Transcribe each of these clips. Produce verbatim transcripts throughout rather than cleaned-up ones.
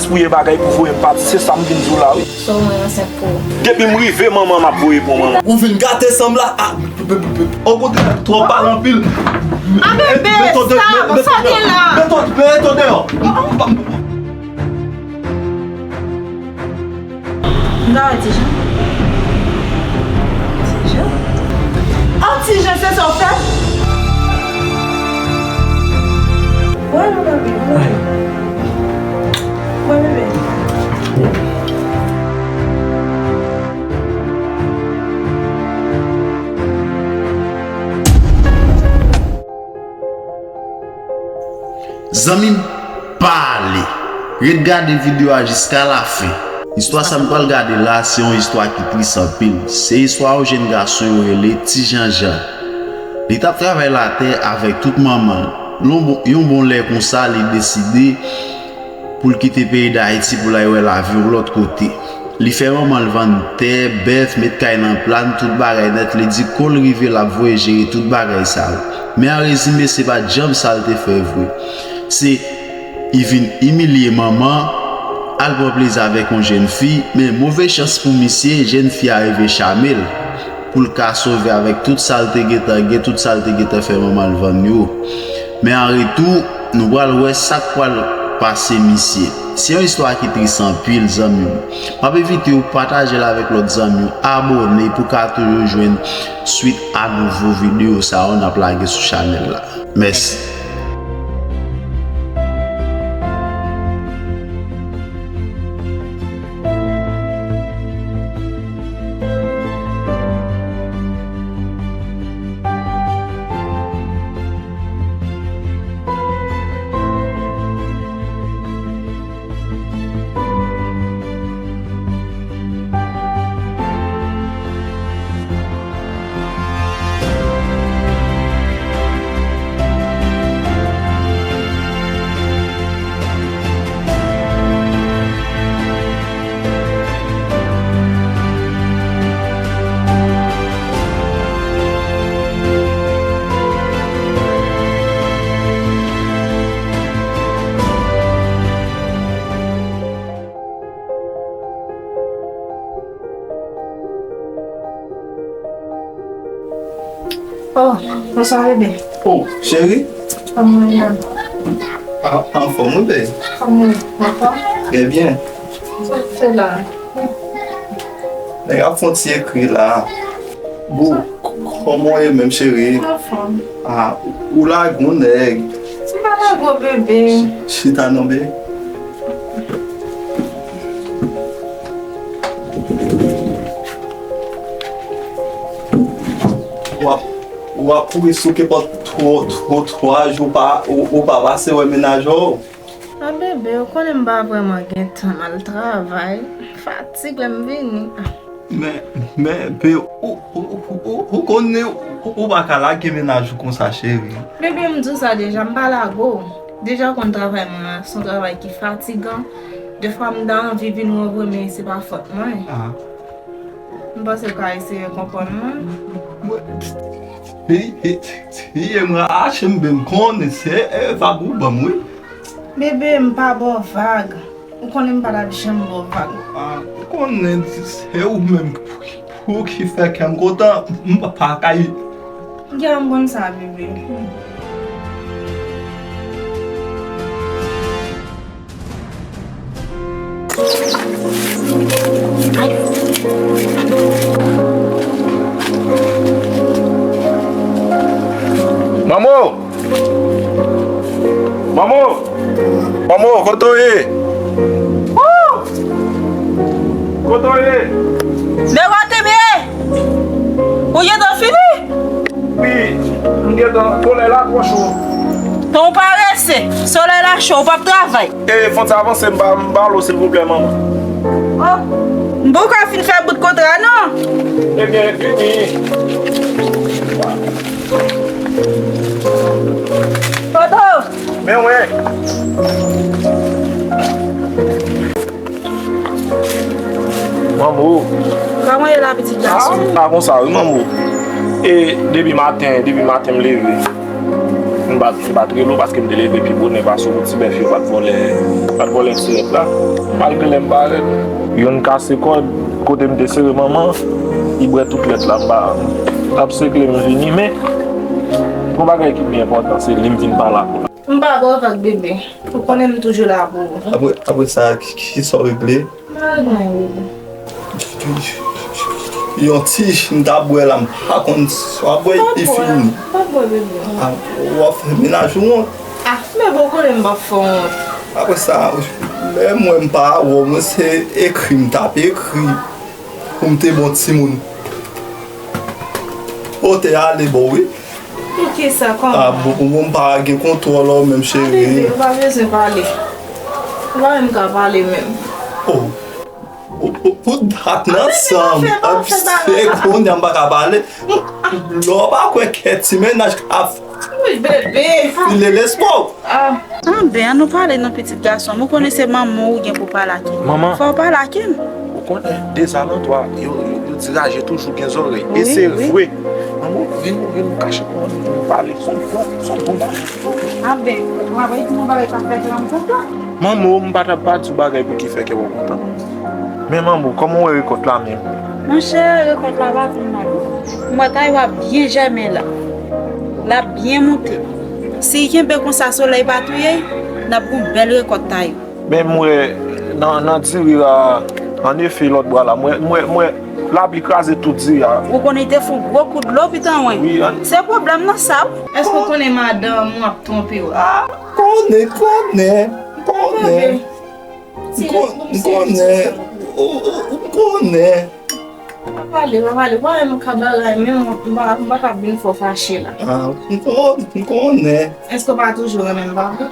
Pou ye bagay pou voye m pati, se sa m vin di w la, wi. Sa w mwen ansent pou ou. Depi m rive, manman m ap voye pou manman. Ou vin gate sanm la. A, okontrè, twòp pale anpil. A, bebe, sa, sa gen la? Met tande deyò. M ta wè Ti Jan. Ti Jan? A, Ti Jan, se sa w fè? Wè, non, bebe, wè. Wè, bebe. Zanmi m, pa ale! Ret gade videyo a jiska lafen. Istwa sa m pral gade la, se yon istwa ki tris anpil. Se istwa yon jèn gason yo rele Ti Jan Jan. Li t ap travay latè avèk tout manman l. Yon bon, yon bon lè konsa, li deside pou l kite peyi Dayiti pou l al wè lavi yon lòt kote. Li fè manman l vann tè, bèf, met kay nan plàn, tout bagay nèt. Li di kou l rive l ap voye jere tout bagay sa yo. Men an rezime, se pa t janm sa l te fè vre. Se, li vin imilye manman, al pran plezi avèk yon jèn fi, men move chans pou misye, jèn fi a rive chame l pou l ka sove avèk tout sa l te gentan gen, tout sa l te gentan fè manman l vann yo. Men an retou, nou pral wè sa k pral pase misye. Se yon istwa ki tris anpil, zanmi m. M ap envite w pataje l avèk lòt zanmi w, abòne pou w ka toujou jwenn swit a nouvo videyo sa yo n ap lage sou chanèl la. Mèsi. Oh, bonswa bebe. Oh, cheri. Kòman w ye? A, anfòm wi bebe. Kòman w ye? Anfòm? Trè byen. Sa w fè la? Nèg ap fè yon ti ekri la. Bon, k-, kòman w ye menm cheri? Anfòm. A, ou lage yon nèg. M pa lage w bebe. Chita non bebe. W ap, w ap kouri sou kenpòt twa, twa, twa jou pa, ou, ou pa pase wè mennaj ou. A bebe, ou konnen m pa vrèman gen tan, m al travay. Fatig lè m vini. Men, men, be, ou, ou, ou, ou, ou konnen ou, ou pa ka lage mennaj ou konsa, cheri. Bebe, m di w sa deja, m pa lage w. Deja ou konn travay mwen an, se yon travay ki fatigan. Defwa m ta anvi vin wè w vre, men se pa fòt mwen. Ah. M panse w ka eseye konprann mwen. Mwen, e, e, e, e, mwen rache m, ben m konnen se, e, vag ou ban m, wi. Bebe, m pa ba w vag. Ou konnen m pa t ap janm ba w vag. Ah, ou konnen se ou menm pou ki fè kè m kontan, m pa, pa kay. Ya, m konn sa, bebe. Manmo! Manmo! Manmo, kote w ye? Woo! Kote w ye? Leroy Temye! Ou gentan fini? Wi, m gentan. Solèy la twò cho. Ton parese, solèy la cho, ou p ap travay. E, fon ti avanse, m pa, m ba w lo, silvouplè, manman. Oh, m poko fin fè bout kontra, non. Ebyen, vini. Toto! Men wen. Manmo. Kòman ye la, pitit gason? Ah, pa konsa, wi, manmo. E, depi maten, depi maten m leve. M M pa, m pa t rele w paske m te leve pi bonè pase w pou ti bèf yo pa t vòlè, pa t vòlè ti lèt la. Malgre lè m parèt, youn kase kòd, kote m te sere manman, li bwè tout lèt la, m pa, l ap sekle m vini, men, gon bagay ki pi enpòtan, se li m vin pale ak ou la. M pa ba w vag, bebe. Ou konnen m toujou la pou ou. Apre, apre sa, ki, ki sa w regle? M pa regle anyen, bebe. Yon ti ji m ta bwè la, m pa konn si w ap bwè, li fini. Pa bwè, bebe. A, w ap fè mennaj ou wont. A, bebe, ou konnen m p ap fè w wont. Apre sa, lè m wè m pa wè w, mwen se ekri m t ap ekri pou m te bon timoun. Ou te ale bò, wi. Poukisa, kòman? A, bon, bon, m pa gen kontwòl ou menm, cheri. Bebe, ou pa bezwen pale. Ou pa menm ka pale menm. Oh. Pou, pou, pou dat nan san m, se kounye a m pa ka pale. Lè w pa kwè kè ti mennaj ka. Wi, bebe. File lespwa w. Ah. Anben, an nou pale non, pitit gason m. Ou konnen se manman w ou gen pou pale ak li. Manman. Fò w pale ak li. Ou konnen, dezalandwa, yo, yo, yo di raje toujou gen zòrèy. E se vre. Manman, vin, vin, nou kache pou nou pale. Se yon bon, se yon bon bagay. Anben, ou pa wè yon bagay k ap fèt la, m kontan. Manman, m pa t ap pa di w bagay pou ki fè kè w kontan. Men manman, kòman w wè rekòt la menm? Monchè, rekòt la pa vin mal. M wè kay w ap byen jèmen la. L ap byen moute. Si l kenbe konsa, solèy pa touye l, n ap gen yon bèl rekòt kay w. Men m wè nan, nan diri a, annefe, lòt bwa la, m wè, m wè, m wè lapli kraze tout diri a. Ou konnen te fon gwo kou dlo, pitit mwen. Wi, an- Se pwoblèm nan sa, wi. Èske w konnen madanm ou ap twonpe w? Ah, konnen, konnen, konnen. M kon-, m konnen. Ou, ou, ou konnen. Pa pale, pa pale. Ou pa wè nou ka bagay, men m pa, m pa ka vin fè w fache la. Ah, m kon-, m konnen. Èske w pa toujou renmen m, pa vre?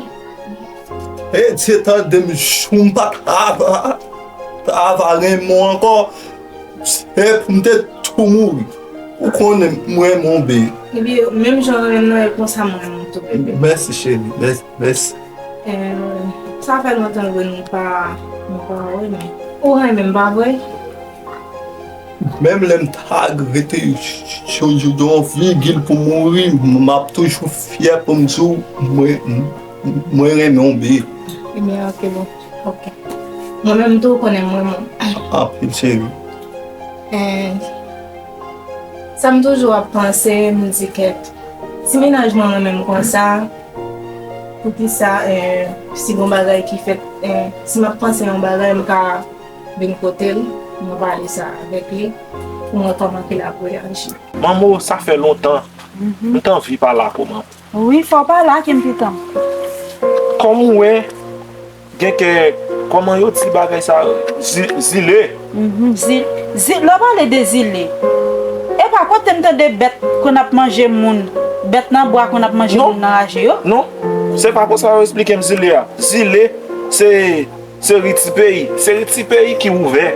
E Dye tande m, jou m pa ta va, ta va renmen w ankò. Se pou m te tou mouri. Ou konnen m renmen w, bebe. Ebyen, menm jan w renmen m nan, e konsa m renmen w tou, bebe. Mèsi, cheri. Mèsi, mèsi. Eh, sa fè lontan vre nou pa, nou pa wè, men ou renmen m, pa vre? Menm lè m ta rete yon, yon, yon, yon vigil pou mouri, m ap toujou fyè pou m di w, mwen, mwen renmen w, bebe. Ebyen, ok, bon. Ok. Mwen menm tou, ou konnen m renmen w. Anpil, cheri. Eh, sa m toujou ap panse, m di kèt. Si mennaj mwen renmen m konsa, poukisa, eh, si gon bagay ki fèt, eh, si m ap panse yon bagay, m ka vin kote l, mwen pale sa avèk li, pou m wè kòman ke l ap reyaji. Manmo, sa fè lontan. M t anvi pale ak ou, manmo. Wi, fò w pale ak m, pitit mwen. Kòm ou wè, gen kè, kòman yo di bagay sa, zi-, zile. Mhm, zi-, zi-, lè w pale de zile, e pa kote m tande bèt konn ap manje moun, bèt nan bwa konn ap manje moun nan raje yo? Non, se pa konsa yo esplike m zile a. Zile, se Seri ti peyi, seri ti peyi ki ouvè,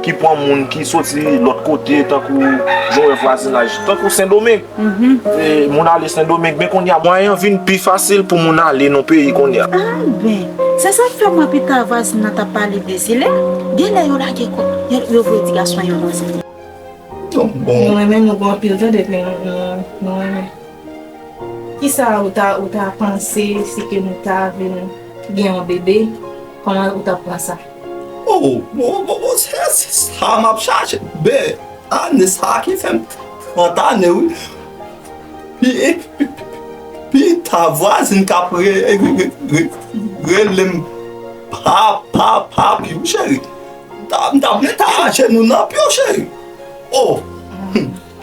ki pran moun ki soti lòt kote, tankou jan w wè vwazinaj, tankou Sendomeng. Mhm. E, moun ale Sendomeng, men kounye a, mwayen an vin pi fasil pou moun ale nan peyi kounye a. Anben, se sa k fè mwen pita vwazin nan t ap pale de zile, genlè yo lage kò, yo, yo voye ti gason yo nan zile. Bon, bon. Nou renmen, nou gen anpil tan depi nou, nou, nou renmen. Kisa ou ta, ou ta panse si ke nou ta vin gen yon bebe? Kòman ou ta pran sa? Oh, bon, bon, bon, se, se sa m ap chache. Ben, ane sa ki fè m trant ane, wi. Pi, pi, pi, pi ta vwazin k ap re-, re-, re-, re-, rele m pa, pa, papi, wi, cheri. M ta, m ta, m ta ajenou nan pye w, cheri. Oh.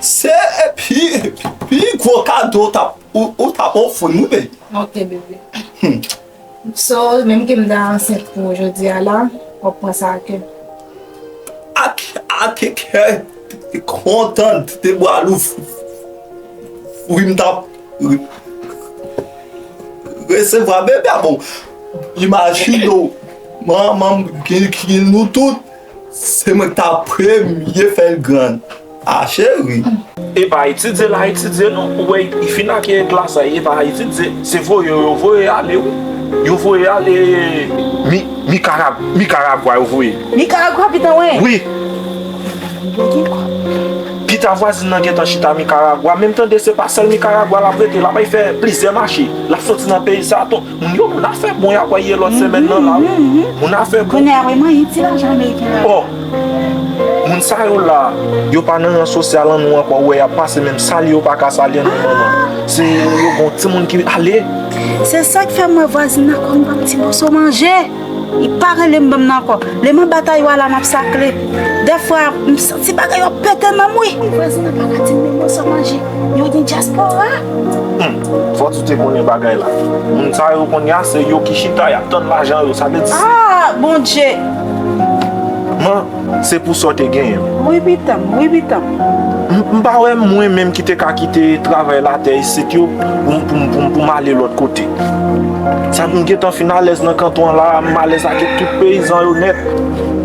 Se pi, pi gwo kado w t ap, ou, ou t ap ofri m, wi, bebe. Ok, bebe. Hmm. So, menm ke m ta ansent pou ou jodi a la, w ap pran sa ak kè. Ak, ak kè kontan, te bwa louvri, m t ap re-, resevwa bebe a. Bon, imajine w, manman m, ki, ki nou tout, se mwen ki ta premye fè l grann. A, cheri. E pa etidye l a etidye non. Ou wè, li fin ak klas la, e pa etidye. Se voye yo voye ale, wi. Yo voye ale Mi-, Mikarag-, Mikaragwa yo voye. Mikaragwa, pitit mwen? Wi. Yo gen kòb. Chita vwazin nan gentan chita Nicaragua. Menm tande se pa sèl Nicaragua l ap rete, l ap al fè plizyè mache. L ap soti nan peyi sa, ton, moun yo, moun afè bon, y ap wè ye lòt semèn nan la, wi. Moun afè bon. Kounye a, wi, manyen ti lajan ameriken la. Oh, moun sa yo la, yo pa nan ran sosyal an nou ankò, ou wè y ap pase, menm salye yo pa ka salye nou, manman. Se yo gon timoun ki ale. Se sa k fè m wè vwazin nan kòm ban m ti moso manje. Li pa rele m ban m nan ankò. Lè m anba taywa la, m ap sakle. Dèfwa, m santi bagay yo pete nan m, wi. Vwazin nan pa ka di m menm moso manje. Yo gen dyaspora. Hmm, fò tou te konnen bagay la. Moun sa yo kounye a, se yo ki chita, y ap tann lajan yo. Sa vle di. Ah, Bondye! Man, se pou sa w te genyen. Wi, pitan m, wi, pitan m. M, m pa wè mwen menm ki te ka kite travay latè isit yo pou m, pou m, pou m, pou m ale lòt kote. Sa m gentan fin alèz nan kanton an la, m alèz ak tout peyizan yo nèt.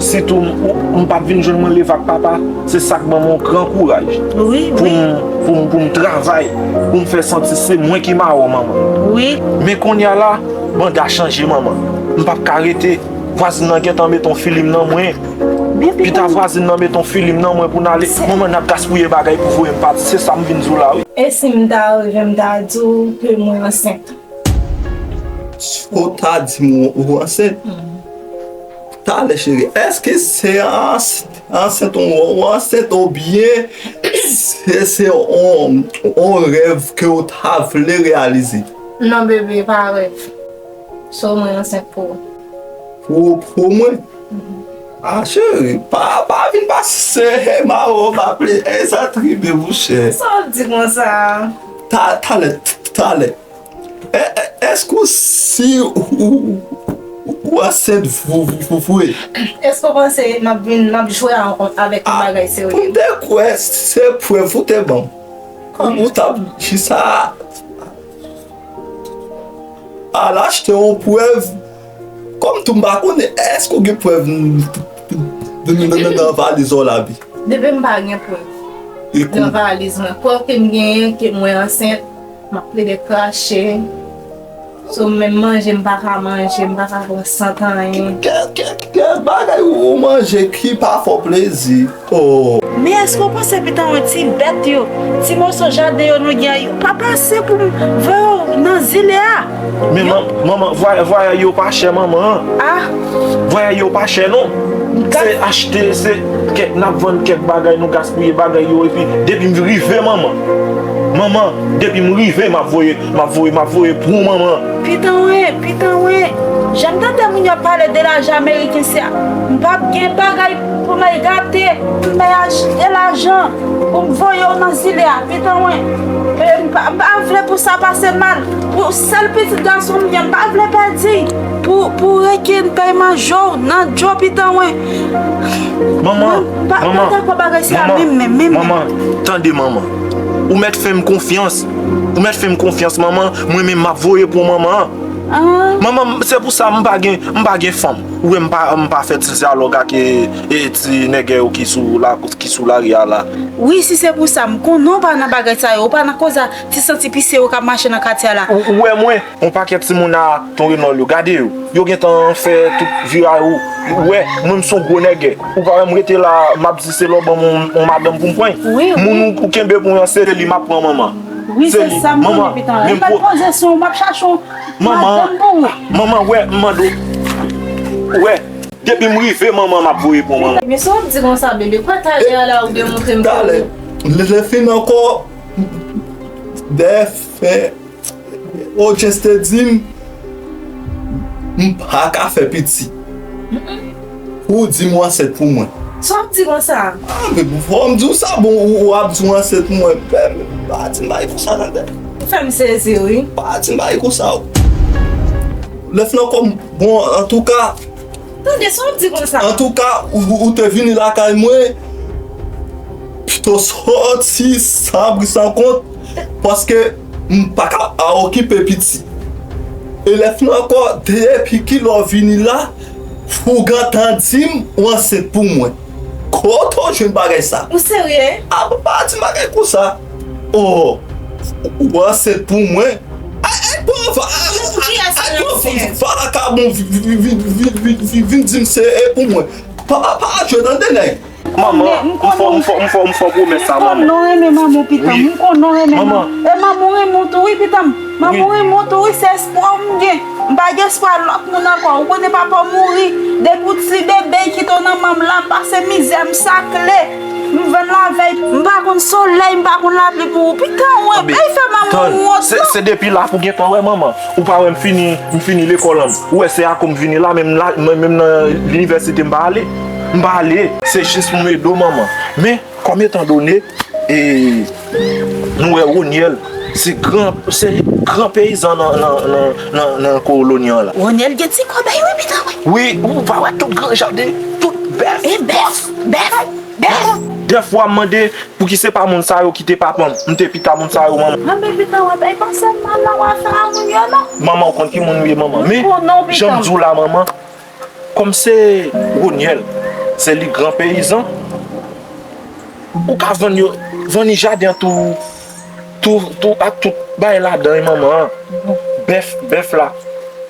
Sitou m, ou, m p ap vin jwenn mwen leve ak papa. Se sa k ban m yon gran kouraj. Wi, pou wi. M, pou m, pou m travay, pou m fè santi se mwen ki mawon, manman. Wi. Men kounye a la, banda chanje, manman. M p ap ka rete. Vwazin nan gentan mete yon filim nan mwen. Pita vwazin nan mete yon filim nan mwen pou n ale. Manman, n ap gaspiye bagay pou voye m pati. Se sa m vin di w la, wi. E si m ta rive, m ta di w ke mwen ansent? Si w ta di m ou, ou ansent? Talè, cheri, èske se ans-, ansent ou, ou ansent oubyen se, se on, on rèv ke w ta vle reyalize? Non, bebe, pa rèv. So, mwen ansent pou ou. Pou, pou mwen? Ah, cheri, pa, pa vin pase mawo, pa ple, e sa tribe, mouchè. Sa w di konsa? Ta, talè, talè. E, e, èske w si ou, ou, ou ansent vou, vou, vou, vou? Èske w panse m ap vin, m ap jwe a, avèk yon bagay serye? Pou m te kwè, se prèv ou te ban m. Ou, ou t ap di sa. Al achte yon prèv. Kòm tou m pa konnen, èske w gen prèv nan, nan, nan, nan valiz ou la, bi? Depi m pa gen prèv nan valiz mwen, prèv ke m genyen ke mwen ansent, m ap plede krache. So, menm manje m pa ka manje, m pa ka pran sant anyen. Kè, kè, kè bagay ou, ou manje ki pa fè w plezi. Oh. Men èske w panse pitan yon ti bèt yo, ti moso jaden yo nou gen an, yo pa pase pou m voye w nan zile a? Men man-, manman, vwayay, vwayay yo pa chè, manman. Ah. Vwayay yo pa chè, non. Se achte, se kèk, n ap vann kèk bagay, nou gaspiye bagay yo, epi depi m rive, manman. Manman, depi m rive, m ap voye, m ap voye, m ap voye pou w, manman. Pitan wen, pitan wen. Jan m tande moun yo ap pale de lajan ameriken, se a, m p ap gen bagay pou m al gate, pou m al achte lajan, pou m voye w nan zile a, pitan wen. E m pa, m pa vle pou sa pase mal. Pou sèl pitit gason m gen, m pa vle pèdi. Pou, pou reken pèy manje w nan djo, pitan wen. Manman, m pa, m pa dakò bagay sa menm, menm, menm. Manman, tande manman. Ou mèt fè m konfyans. Ou mèt fè m konfyans, manman. Mwen menm m ap voye pou manman an. Ah. Manman, se pou sa m pa gen, m pa gen fanm. Ou wè m pa, m pa fè ti dyalòg ak, e, e, ti nègè yo ki sou la, ki sou lari a la. Wi, si se pou sa, m konnen w pa nan bagay sa yo, w pa nan koze a ti santi pise yo k ap mache nan katye a la. Ou, ou wè mwen, yon pakèt timoun a Ton Renòl yo, gade yo. Yo gentan fè tout viray ou. Ou wè, mwen m se yon gwo nègè. Ou pa wè m rete la, m ap di se lè w ban m yon, yon madanm pou m pran. Wi, wi. Moun ou, ou kenbe pou mwen, se li m ap pran, manman. Wi, se sa m konnen, pitan. Menm pa poze sou, m ap chache yon madanm pou ou. Manman, wè, m mande w. Wè, depi m rive, manman, m ap voye pou manman. Men sa w ap di konsa, bebe? Kwa talè a la ou demontre m? Talè. Lè, lè fin ankò, dèyè fen, Ojens te di m, m pa ka fè piti. Ou di m w ansent pou mwen. Sa w ap di konsa? Ah, men fò m di w sa, bon, ou, ou ap di w ansent pou mwen. Pa di m bagay konsa, tande. Ou fè m sezi, wi. Pa di m bagay konsa, o. Lè fin ankò, bon, antouka. Tande, sa w ap di konsa? Antouka, ou, ou te vini lakay mwen, pito sòti san bri san kont, paske m pa ka okipe piti. E lè fin ankò, depi kilè w vini la, ou gentan di m ou ansent pou mwen. Kote w jwenn bagay sa? Ou serye? A, pa di bagay konsa. Oh, ou ansent pou mwen? Ay, ay, bon, va, ay, bon, valakabon, vi-, vi-, vin di m se e pou mwen. Pa, pa, pa jwe, tande, nèg. Manman, m fè w pwomès sa, manman. M konnen w renmen manman w, pitit m. M konnen w renmen manman. E manman w renmen w tou, wi, pitit m. Manman w renmen w tou, wi, se espwa w m gen. M pa gen espwa lòt moun ankò. Ou konnen papa w mouri. Depi w ti bebe, l kite w nan men m la, m pase mizè, m sakle. M vann lavèy, m pa konn solèy, m pa konn lapli pou ou. Pitit m, wi, bay fè manman w wont, non. Se depi la pou w gentan wè manman. Ou pa wè m fini, m fini lekòl an. Ou wè se akoz m vini la, menm la, menm nan linivèsite m pa ale. M pa ale, se jis pou m ede w manman. Men, kòm etan done, e, nou wè Ronyèl, se gran, se gran peyizan nan, nan, nan, nan, nan koloni an la. Ronyèl gen ti kòbèy, wi, pitit m, wi. Wi, ou pa wè tout gran jaden, tout bèf. E bèf, bèf, bèf. Dèfwa m mande, pouki se pa moun sa yo ki te papa m? M te pita moun sa yo, manman. Anben, pitit m, w ap bay panse m mal la, w a fè a moun yo, non. Manman, ou konn ki moun ou ye, manman. Men, jan m di w la, manman, kòm se Ronyèl, se li gran peyizan, ou ka vann yo, vann li jaden an tou, tou, tou, ak tout bagay ladan, wi, manman. Bèf, bèf la.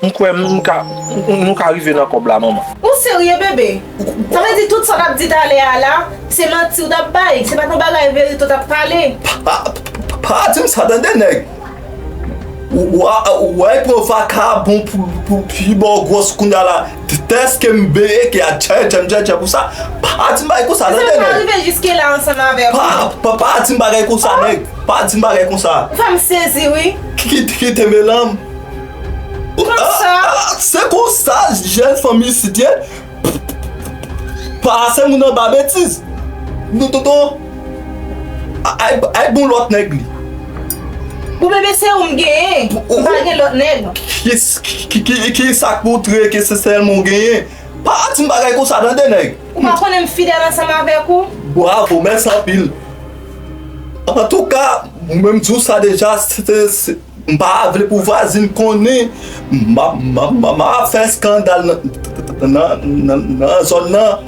M kwè m ka, nou ka rive nan kòb la, manman. Ou serye, bebe? Sa vle di tout sa w t ap di talè a la, se manti w t ap bay, se pa t yon bagay verite w t ap pale? Pa, pa, pa di m sa, tande, nèg. Ou, ou, ou, ou wè pran vakabon pou, pou pi bò gwòs kounye a la. Tèske m beye ke a tchè, tchè, m tchè, tchè pou sa. Pa di m bagay konsa, tande, nèg. Rive jiske la ansanm avè w. Pa, pa, pa di m bagay konsa, nèg. Pa di m bagay konsa. Ou fè m sezi, wi. Ki, ki, kite melanm. Konsa? Ah, ah, se konsa, jèn fanmi isit ye. Pa se moun anba betiz. Non, tonton. Ay, ay bon lòt nèg li. Bon, bebe, se ou m genyen. M pa gen lòt nèg. Ki, ki, ki, ki, ki sa k montre ke se sèlman w genyen? Pa di m bagay konsa, tande, nèg. Ou pa konnen m fidèl ansanm avèk ou? Bravo, mèsi anpil. Antouka, mwen m di w sa deja, se, se, se, m pa vle pou vwazin konnen m ap, m ap, m ap, m ap fè eskandal nan, nan, nan, nan zòn nan.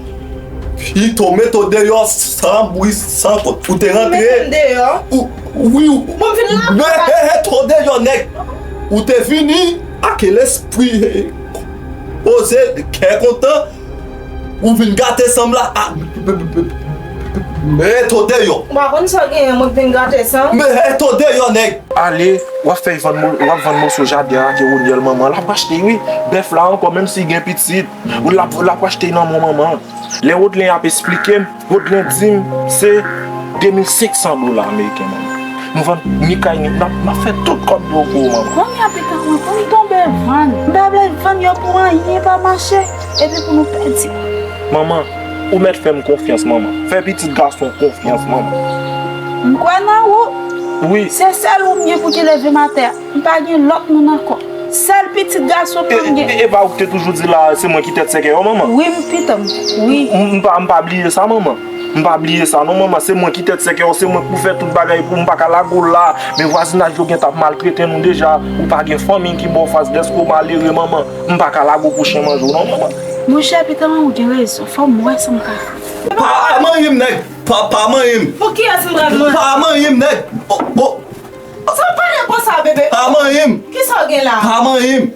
Pito, mete w deyò san bri, san kont. Ou te rantre. Mete m deyò? Ou, wi, ou, bon, m vin la. Mete w deyò, nèg. Ou te vini ak lespri poze, kè kontan. Ou vin gate san m la. Ah, mete w deyò. Ou pa konn sa w genyen, mwen k vin gate san w. Mete w deyò, nèg. Ale, w ap fè vann mo-, w ap vann moso jaden an ke Ronyèl manman l ap achte, wi. Bèf la ankò, menm si gen pitit, ou l ap, l ap achte nan men manman. Lè Rodlen ap esplike m, Rodlen di m se de mil senk san dola ameriken, manman. Nou vann ni kay ni, n ap, n ap fè tout kòb yo pou ou, manman. Kounye a, pitit mwen, pou m tonbe vann. M pa vle vann yo pou anyen pa mache, epi pou nou pèdi. Manman, ou mèt fè m konfyans, manman. Fè pitit gason w konfyans, manman. M kwè nan ou. Wi. Se sèl ou m gen pou ki leve m atè a. M pa gen lòt moun ankò. Sèl pitit gason pa m gen. E, e, e pa ou ki te toujou di la, se mwen ki tèt sèkèy ou, manman? Wi, m pitit m. Wi. M, m pa, m pa bliye sa, manman. M pa bliye sa, non, manman. Se mwen ki tèt sèkèy ou, se mwen k pou fè tout bagay pou ou, m pa ka lage w la. Men vwazinaj yo gentan ap maltrete nou deja. Ou pa gen fanmi ki ba w fas dèske w malere, manman. M pa ka lage w pou chen manje w, non, manman. Monchè, pitit mwen, ou gen rezon. Fò m wè sa m ka fè. Pa manyen m, nèg. Pa, pa manyen m. Pou kiyès m pral manyen? Pa manyen m, nèg. Oh, oh. Sa w pale konsa, bebe? Pa manyen m. Kisa w gen la? Pa manyen m.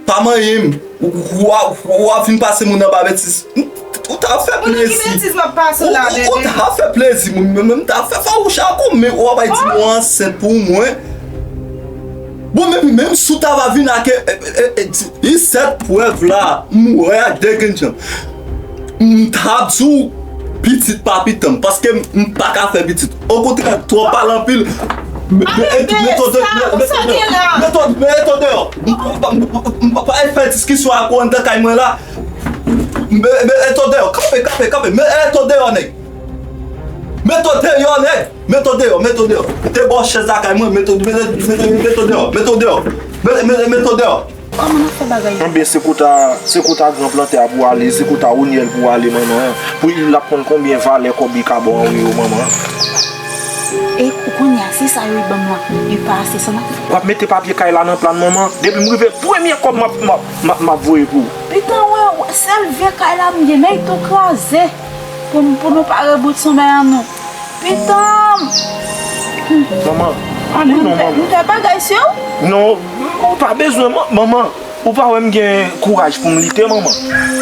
Pa manyen m. Ou, ou, ou, ou ap vin pase moun anba betiz. Ou ta fè plezi. Ki betiz m ap pase w la, bebe? Ou, ou ta fè plezi moun. Mwen menm, m ta fè fawouch ak ou, men ou ap bay di mwen ansent pou mwen. Bon, men, menm si w ta va vin ak, e, e, e, e, di, sèt prèv la, m wè ak de grenn janm. M t ap di w pitit pa pitit m, paske m, m pa ka fè pitit. Okontrè, twò pale anpil. Mete w deyò. M pa fè diskisyon ak ou anndan kay mwen la. Mete w deyò. Kanpe, kanpe, kanpe. Mete w deyò, nèg. Mete w deyò, nèg. Mete w deyò, mete w deyò. Te ba w chèz lakay mwen, mete w, mete, mete, mete w deyò, mete w deyò. Mete, mete, mete w deyò. Kòman n ap fè bagay sa? Anben, se kòta, se kòta gran plantè a pou w ale, se kòta Ronyèl pou w ale, manman. Pou l ap konn konbyen valè kòb li ka ba w anwo yo, manman. E ou konnen a, si sa yo ban m la, li pa ase, sa n ap fè? W ap mete papye kay la nan plan, manman. Depi m rive, premye kòb m ap, m ap, m ap, m ap voye pou ou. Pitit mwen, sèl vye kay la m gen, men l tou kraze. Pou, pou nou pa rebout sou men an nou. Pitit m! Manman, ale non, manman. M fè bagay sou ou? Non, ou pa bezwen, man-, manman. Ou pa wè m gen kouraj pou m lite, manman?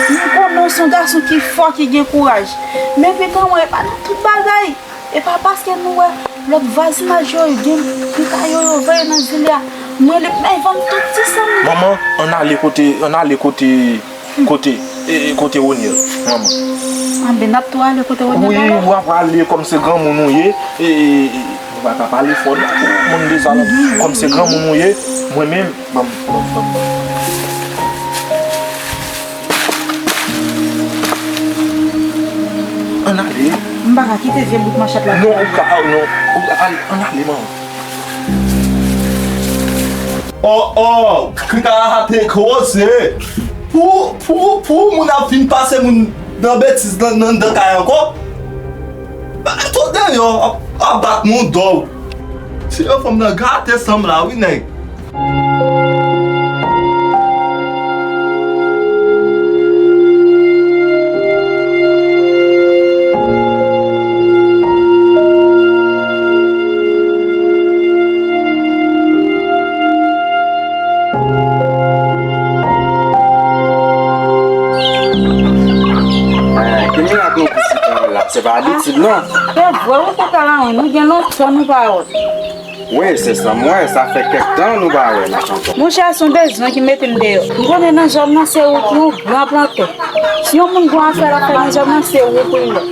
M konnen w se yon gason ki fò, ki gen kouraj. Men pitit mwen, e pa nan tout bagay. E pa paske nou wè lòt vwazinaj yo gen, gen kay yo, yo veye nan zile a. Mwen, li, men vann tout ti sa m. Manman, ann ale kote, ann ale kote, kote, e, e, kote Roniel, manman. Anben, n ap tou ale kote Roniel. Wi, la. W ap ale kòm se granmoun ou ye, e, e, e, ou pa ka pale fò non, moun de sa non. Kòm se granmoun ou ye, mwen menm, Ban m, ban m, ban m, ban m. Ann ale. M pa ka kite vye bout manchèt la. Non, ou ka, non, ou ka, al, ann ale, manman. Oh, oh, kaka a te koze. Pou, pou, pou moun ap vin pase moun nan betiz nan, nan, nan kay ankò. Bay tout deyò, ap, ap bat moun dò. Ti fanm nan gate sanm la wi, nèg. Ki mirak nou vizite la? Se pa abitid, non. Se vre, wi, kaka a, wi, nou gen lontan nou pa wè. Wi, se sa m wè, sa fè kèk tan nou pa wè, machann. Monchè, se yon bezwen ki mete m deyò. M konnen nan zòn nan se ou ki yon gran plantè. Si yon moun gon afè l ap fè nan zòn nan, se ou pou l wè.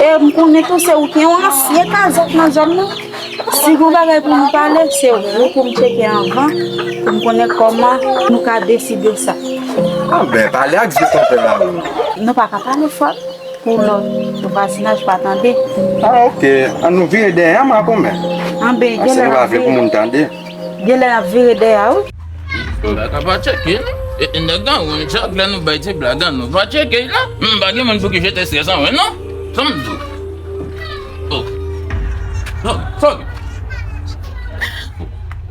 E m konnen tou se ou ki yon ansyen kazèk nan zòn nan. Si gon bagay pou nou pale, se ou pou m tcheke anvan, pou m konnen kòman nou ka deside sa. Anben, pale ak vye konpè a wi. Nou pa ka pale fò. Pou lòt vwazinaj pa tande. Ah, ok. Ann nou vire dèyè a, makomè. Anben, genlè n ap vire. Paske nou pa vle pou moun tande. Genlè n ap vire dèyè a, wi. Bagay pa tcheke, non. E, e, nèg an, yon chak lè nou bay ti blag an, nou pa tcheke, non. M pa gen moun pou ki jete estrès an mwen, non. Sa m di w. Oh. Sòk, sòk.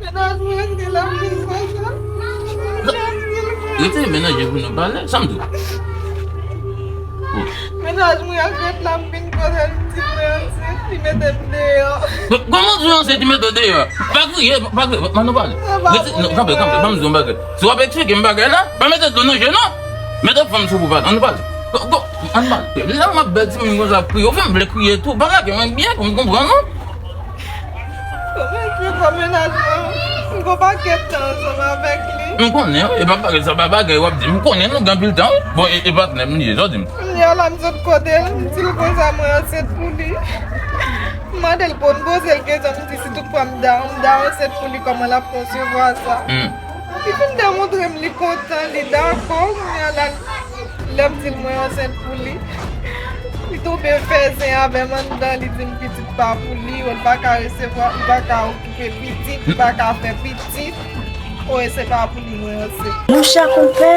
Mennaj mwen, èske l ap vin konsa? Rete menanje pou nou pale, sa m di w. Oh. Mennaj mwen ak ret la, m vin kote l, m di mwen ansent, li mete m deyò. Kòman w di w ansent, li mete w deyò? Pa kriye, pa kriye, ban nou pale. Rete, non, kanpe, kanpe, ban m di w yon bagay. Si w ap eksplike m bagay la, pa mete dlo nan je, non. Mete fanm sou pou pale, ann pale. Go, go, ann pale. Lè m ap bèl timoun konsa ap kriye, ou fè m vle kriye tou. Pa lage mwen byen pou m konprann, non. Kòman se kò mennaj mwen? M gon pakèt tan ansanm avèk li. M konnen, wi, e pa bagay sa, pa bagay w ap di. M konnen nou gen anpil tan, wi. Bon, e, e patnè m li ye, sa w di m. Kounye a la, m sot kote l, m di l konsa mwen ansent pou li. M mande l pou n poze l kesyon, m di si toutfwa m da, m da ansent pou li, kòman l ap konsevwa sa? Hmm. Li fin demontre m li kontan, li dakò, kounye a la, lè m di l mwen ansent pou li, li tonbe fè zen avè m anndan, li di m pitit pa pou li, li pa ka resevwa, li pa ka okipe pitit, li pa ka fè pitit. O, e se pa pou li mwen ansent. Monchè konpè,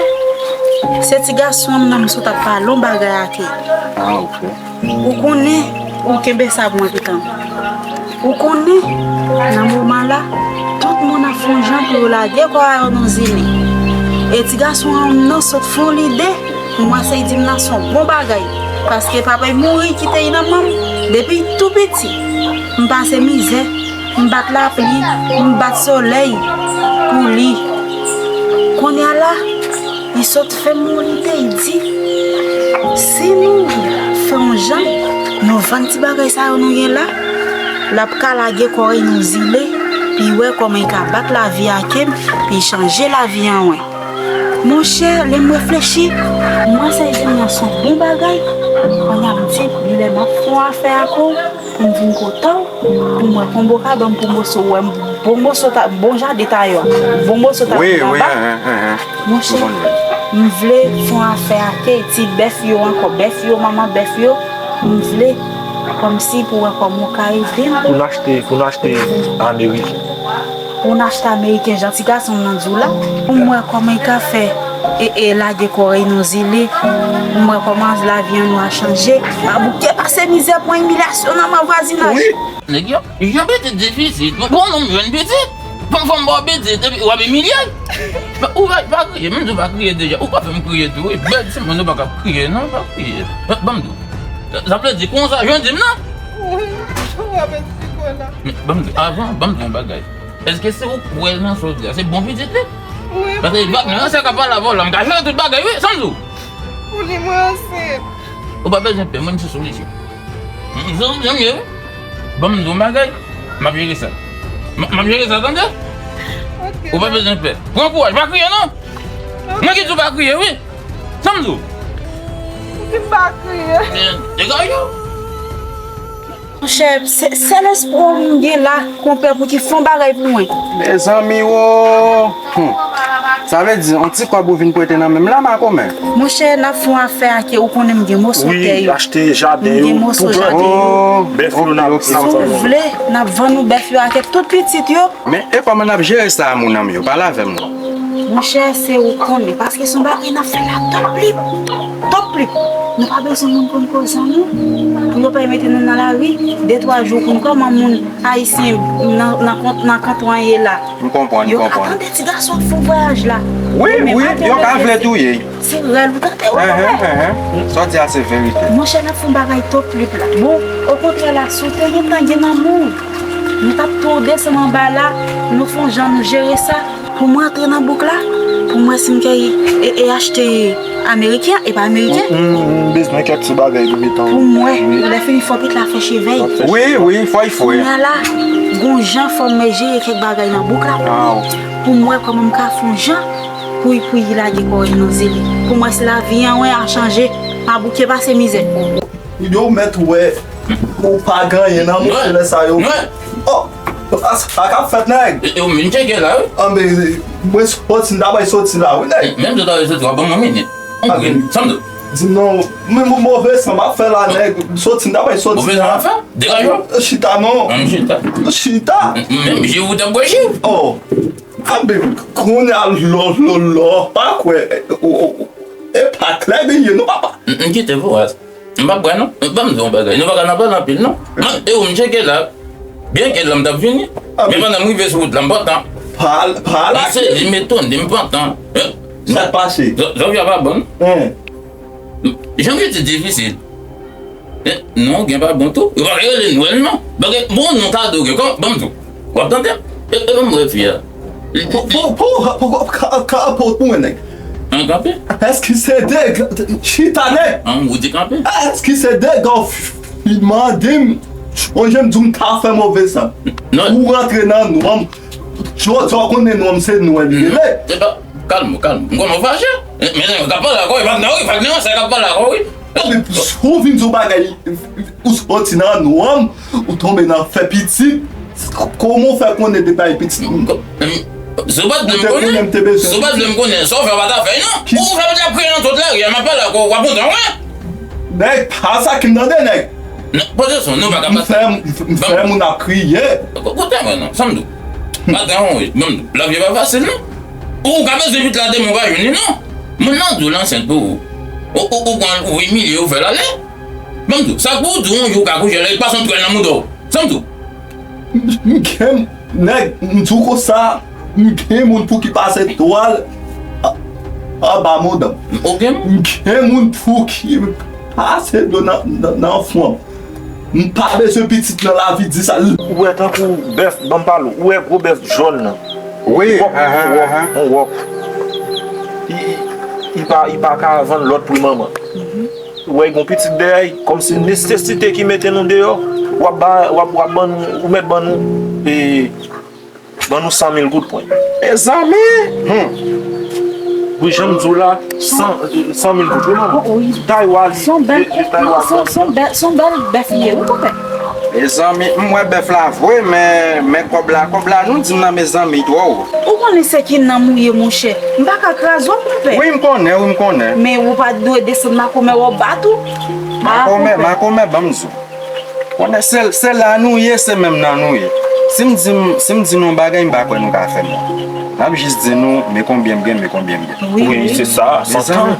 se ti gason an m nan m sot ap pale yon bagay ak li. Ah, ok. Ou konnen, ou kenbe sa pou mwen, pitit an. Ou konnen, nan moman la, tout moun ap fè yon jan pou yo lage kò a yo nan zile. E ti gason an nan sot fè yon lide, pou mwen se di m nan se yon bon bagay. Paske papa l mouri kite l nan men m depi tou piti. M pase mizè, m bat lapli, m bat solèy pou li. Kounye a la, li sot fè m yon lide, li di, si nou fè yon jan, nou vann ti bagay sa yo nou gen la, l ap ka lage kò l nan zile, pou l wè kòman l ka bat lavi ak m, pou l chanje lavi an, wi. Monchè, lè m reflechi, m wè sa l di m nan se yon bon bagay. Kounye a m di, genlè m ap fè yon afè ak ou, pou m vin kote w, pou m wè konbo ka ban m pou moso, wè m bon moso ta, bon jaden ta yo, bon moso ta. Wi, wi, anba. Monchè, m vle fè yon afè ak ti bèf yo ankò, bèf yo, manman bèf yo, m vle kòmsi pou wè kòman w ka ede m. Pou n achte, pou n achte ameriken. Pou n achte ameriken, jan ti gason m nan di w la, pou m wè kòman l ka fè e, e lage kò l nan zile, pou m wè kòman lavi an nou a chanje. Mabouke pase mizè, pran imilyasyon nan men vwazinaj. Wi. Nèg yo, jan pitit difisil. Bon, nonm jwenn pitit. Fò, fò m ba w pitit, epi w ap imilye l. Ou pa, pa kriye, menm si w pa kriye deja, ou pa fè m kriye tou, wi. Bèl timoun, ou pa ka kriye, non, pa kriye. Ban m di w. Sa vle di konsa, jan w di m nan. Wi, w ap eksplike w la. Men, ban m di, avan, ban m di yon bagay. Èske se ou kwè nan sa w di a? Se bon pitit li? Paske vag nan sa ka pale avè w la, m ka jere tout bagay, wi, san di w. Pou li mwen ansent. Ou pa bezwen pè, mwen m se solisyon. M se solisyon m ye, wi. Ban m di w yon bagay, m ap jere sa. M m ap jere sa, tande? Ou pa bezwen pè. Pran kouraj, pa kriye, non. Mwen ki di w pa kriye, wi. San m di w. Ou di m pa kriye. Degaj ou. Monchè, se- sèl espwa m gen la, konpè, pou ki fè yon bagay pou mwen. Mezanmi, wo! Hum. Sa vle di, yon ti kòb ou vin prete nan men m la, makomè? Monchè, n ap fè yon afè ake, ou konnen m gen moso tè yo. Wi, achte jaden yo, pou plante bèf yo, n ap, si w vle, n ap vann ou bèf yo ake tout pitit yo. Men e kòman n ap jere sa, moun an m yo? Pale avè m non. Monchè, se ou konnen, paske se yon bagay n ap fè la top lip. Top lip. Nou pa bezwen moun konn koze an nou. Pou yo pa mete nou nan lari, de twa jou konn kòman moun ayisyen nan, nan, nan kanton an ye la. M konprann, m konprann. Yo ka tande ti gason ap fè vwayaj la. Wi, wi, yo ka vle touye. Se rèl ou tande, wi. Enhen, enhen. Sa w di a se verite. Monchè, n ap fè yon bagay top lip la. Bon, okontrè la, si w te gentan gen lanmou, nou t ap tou desann anba la, nou fè yon jan nou jere sa. Pou mwen antre nan bouk la, pou mwen si m kay e, e achte ameriken, e pa ameriken. M, m, m bezwen kèk ti bagay pou metan. Pou mwen, lè fini fò pitit la fè cheve l. Wi, wi, fò l fè. Kounye a la, gon jan fò mwen jere kèk bagay nan bouk la pou mwen. Pou mwen, kòman m ka fè yon jan pou, pou li lage kò l nan zile. Pou mwen, si lavi an, wen, a chanje, m a bouke pase mizè. Yo mèt wè ou pa gen anyen nan mouche lè sa yo. Oh, sa k ap fèt, nèg? E, e, ou menm tcheke la, wi. Anben, mwen soti, m ta bay soti la, wi, nèg. Menm jan w ta bay soti, w ap ban m yon minit. Yon minit, sa m di w. Di m non, men mo- move san m ap fè la, nèg. Soti, m ta bay soti la. Move san w ap fè? Degaje w. Chita non. An chita. Chita. Menm je ou t ap bwè je. Oh. Anben, kounye a lò, lò, lò, pa kwè. E pa klè li ye, non, papa. M kite pou w. M p ap bwè non. Ban m di w yon bagay. Nou pa ka nan pale anpil non. Mwen, e ou m tcheke la. Byenke lè m t ap vini. Men pandan m rive sou wout la, m pantan. Pale, pale. M sezi, m etone, m pantan. Sa k pase? Zòvya pa bon. Jan pitit difisil. Non, gen pa bon tou. Yo pa ka rele Nwèl non. Bagay, bon, non, kado gen. Kòman, ban m di w. W ap tande? E, e, ban m wè fi a. Pou, pou, pou, pou, ka, ka, pou, pou mwen, nèg. An kanpe? Èske se de, chita, nèg? An, ou di kanpe? Èske se de gò fi mande m, chonje m di w m ta fè move san. Non. Ou rantre nan non m. Jodi a w konnen non m se Nwèl li rele. Kalm ou, kalm ou. M konnen w fache. Men nèg k ap pale ak ou, e pa nan ri, pa nan sa k ap pale ak ou, wi. Anben, si w vin di yon bagay, ou soti nan non an, ou tonbe nan fè pitit, kòman w fè konnen detay pitit? Si w pa t vle m konnen, si w pa t vle m konnen, sa w fè w pa ta fè, non? Ou fè m t ap kriye nan tout lari a, m ap pale ak ou, w ap kontan, wi. Nèg, pa sa ki m tande, nèg. Poze son, nou pa ka pase. M fè, m fè moun ap kriye. Koute mwen, non, sa m di w. Maten an, wi, ban m di w, lavi a pa fasil, non. Ou ka bezwen pitit la demen ou pa jwenn li, non. Moun nan di w l ansent pou ou. Ou, ou, ou pran, ou imilye, ou fè l ale. Ban m di w, sa k pou w di w yon jou ou ka kouche la, li pase yon twèl nan mouda w. Sa m di w. M gen, nèg, m di w konsa, m gen moun pou ki pase twèl a- anba mouda m. M gen moun pou ki pase dlo nan, nan, nan fwon m. M pa bezwen pitit nan lavi, di sa. Ou wè tankou bèf, ban m pale w, ou wè gwo bèf jòn nan. Wi, wòk, wòk, wòk. Li, li, li pa, li pa ka vann lòt pri manman. Ou wè, li gon pitit dèyè l, kòmsi nesesite ki mete nou deyò, w ap ba, w ap, w ap ban nou, ou mèt ban nou, e, ban nou san mil goud pou l. Mezanmi! Wi, jan m di w la, san, san mil goud, wi, manman. Tay wa li, se, se tay wa. Se, se yon bèl, se yon bèl bèf li ye, wi, konpè. Mezanmi, m wè bèf la vre, men, men kòb la, kòb la, nou di m nan mezanmi twò. Ou konnen se ki nanm ou ye, monchè. M pa ka kraze w, konpè. Wi, m konnen, wi, m konnen. Men ou pa t dwe desann makomè w bat ou. Makomè, makomè, ban m di w. Konnen se, se la nou ye, se menm nan nou ye. Si m di, si m di nou yon bagay, m pa kwè nou ka fè m. N ap jis di nou, men konbyen m gen, men konbyen m gen. Wi, wi, se sa, santan.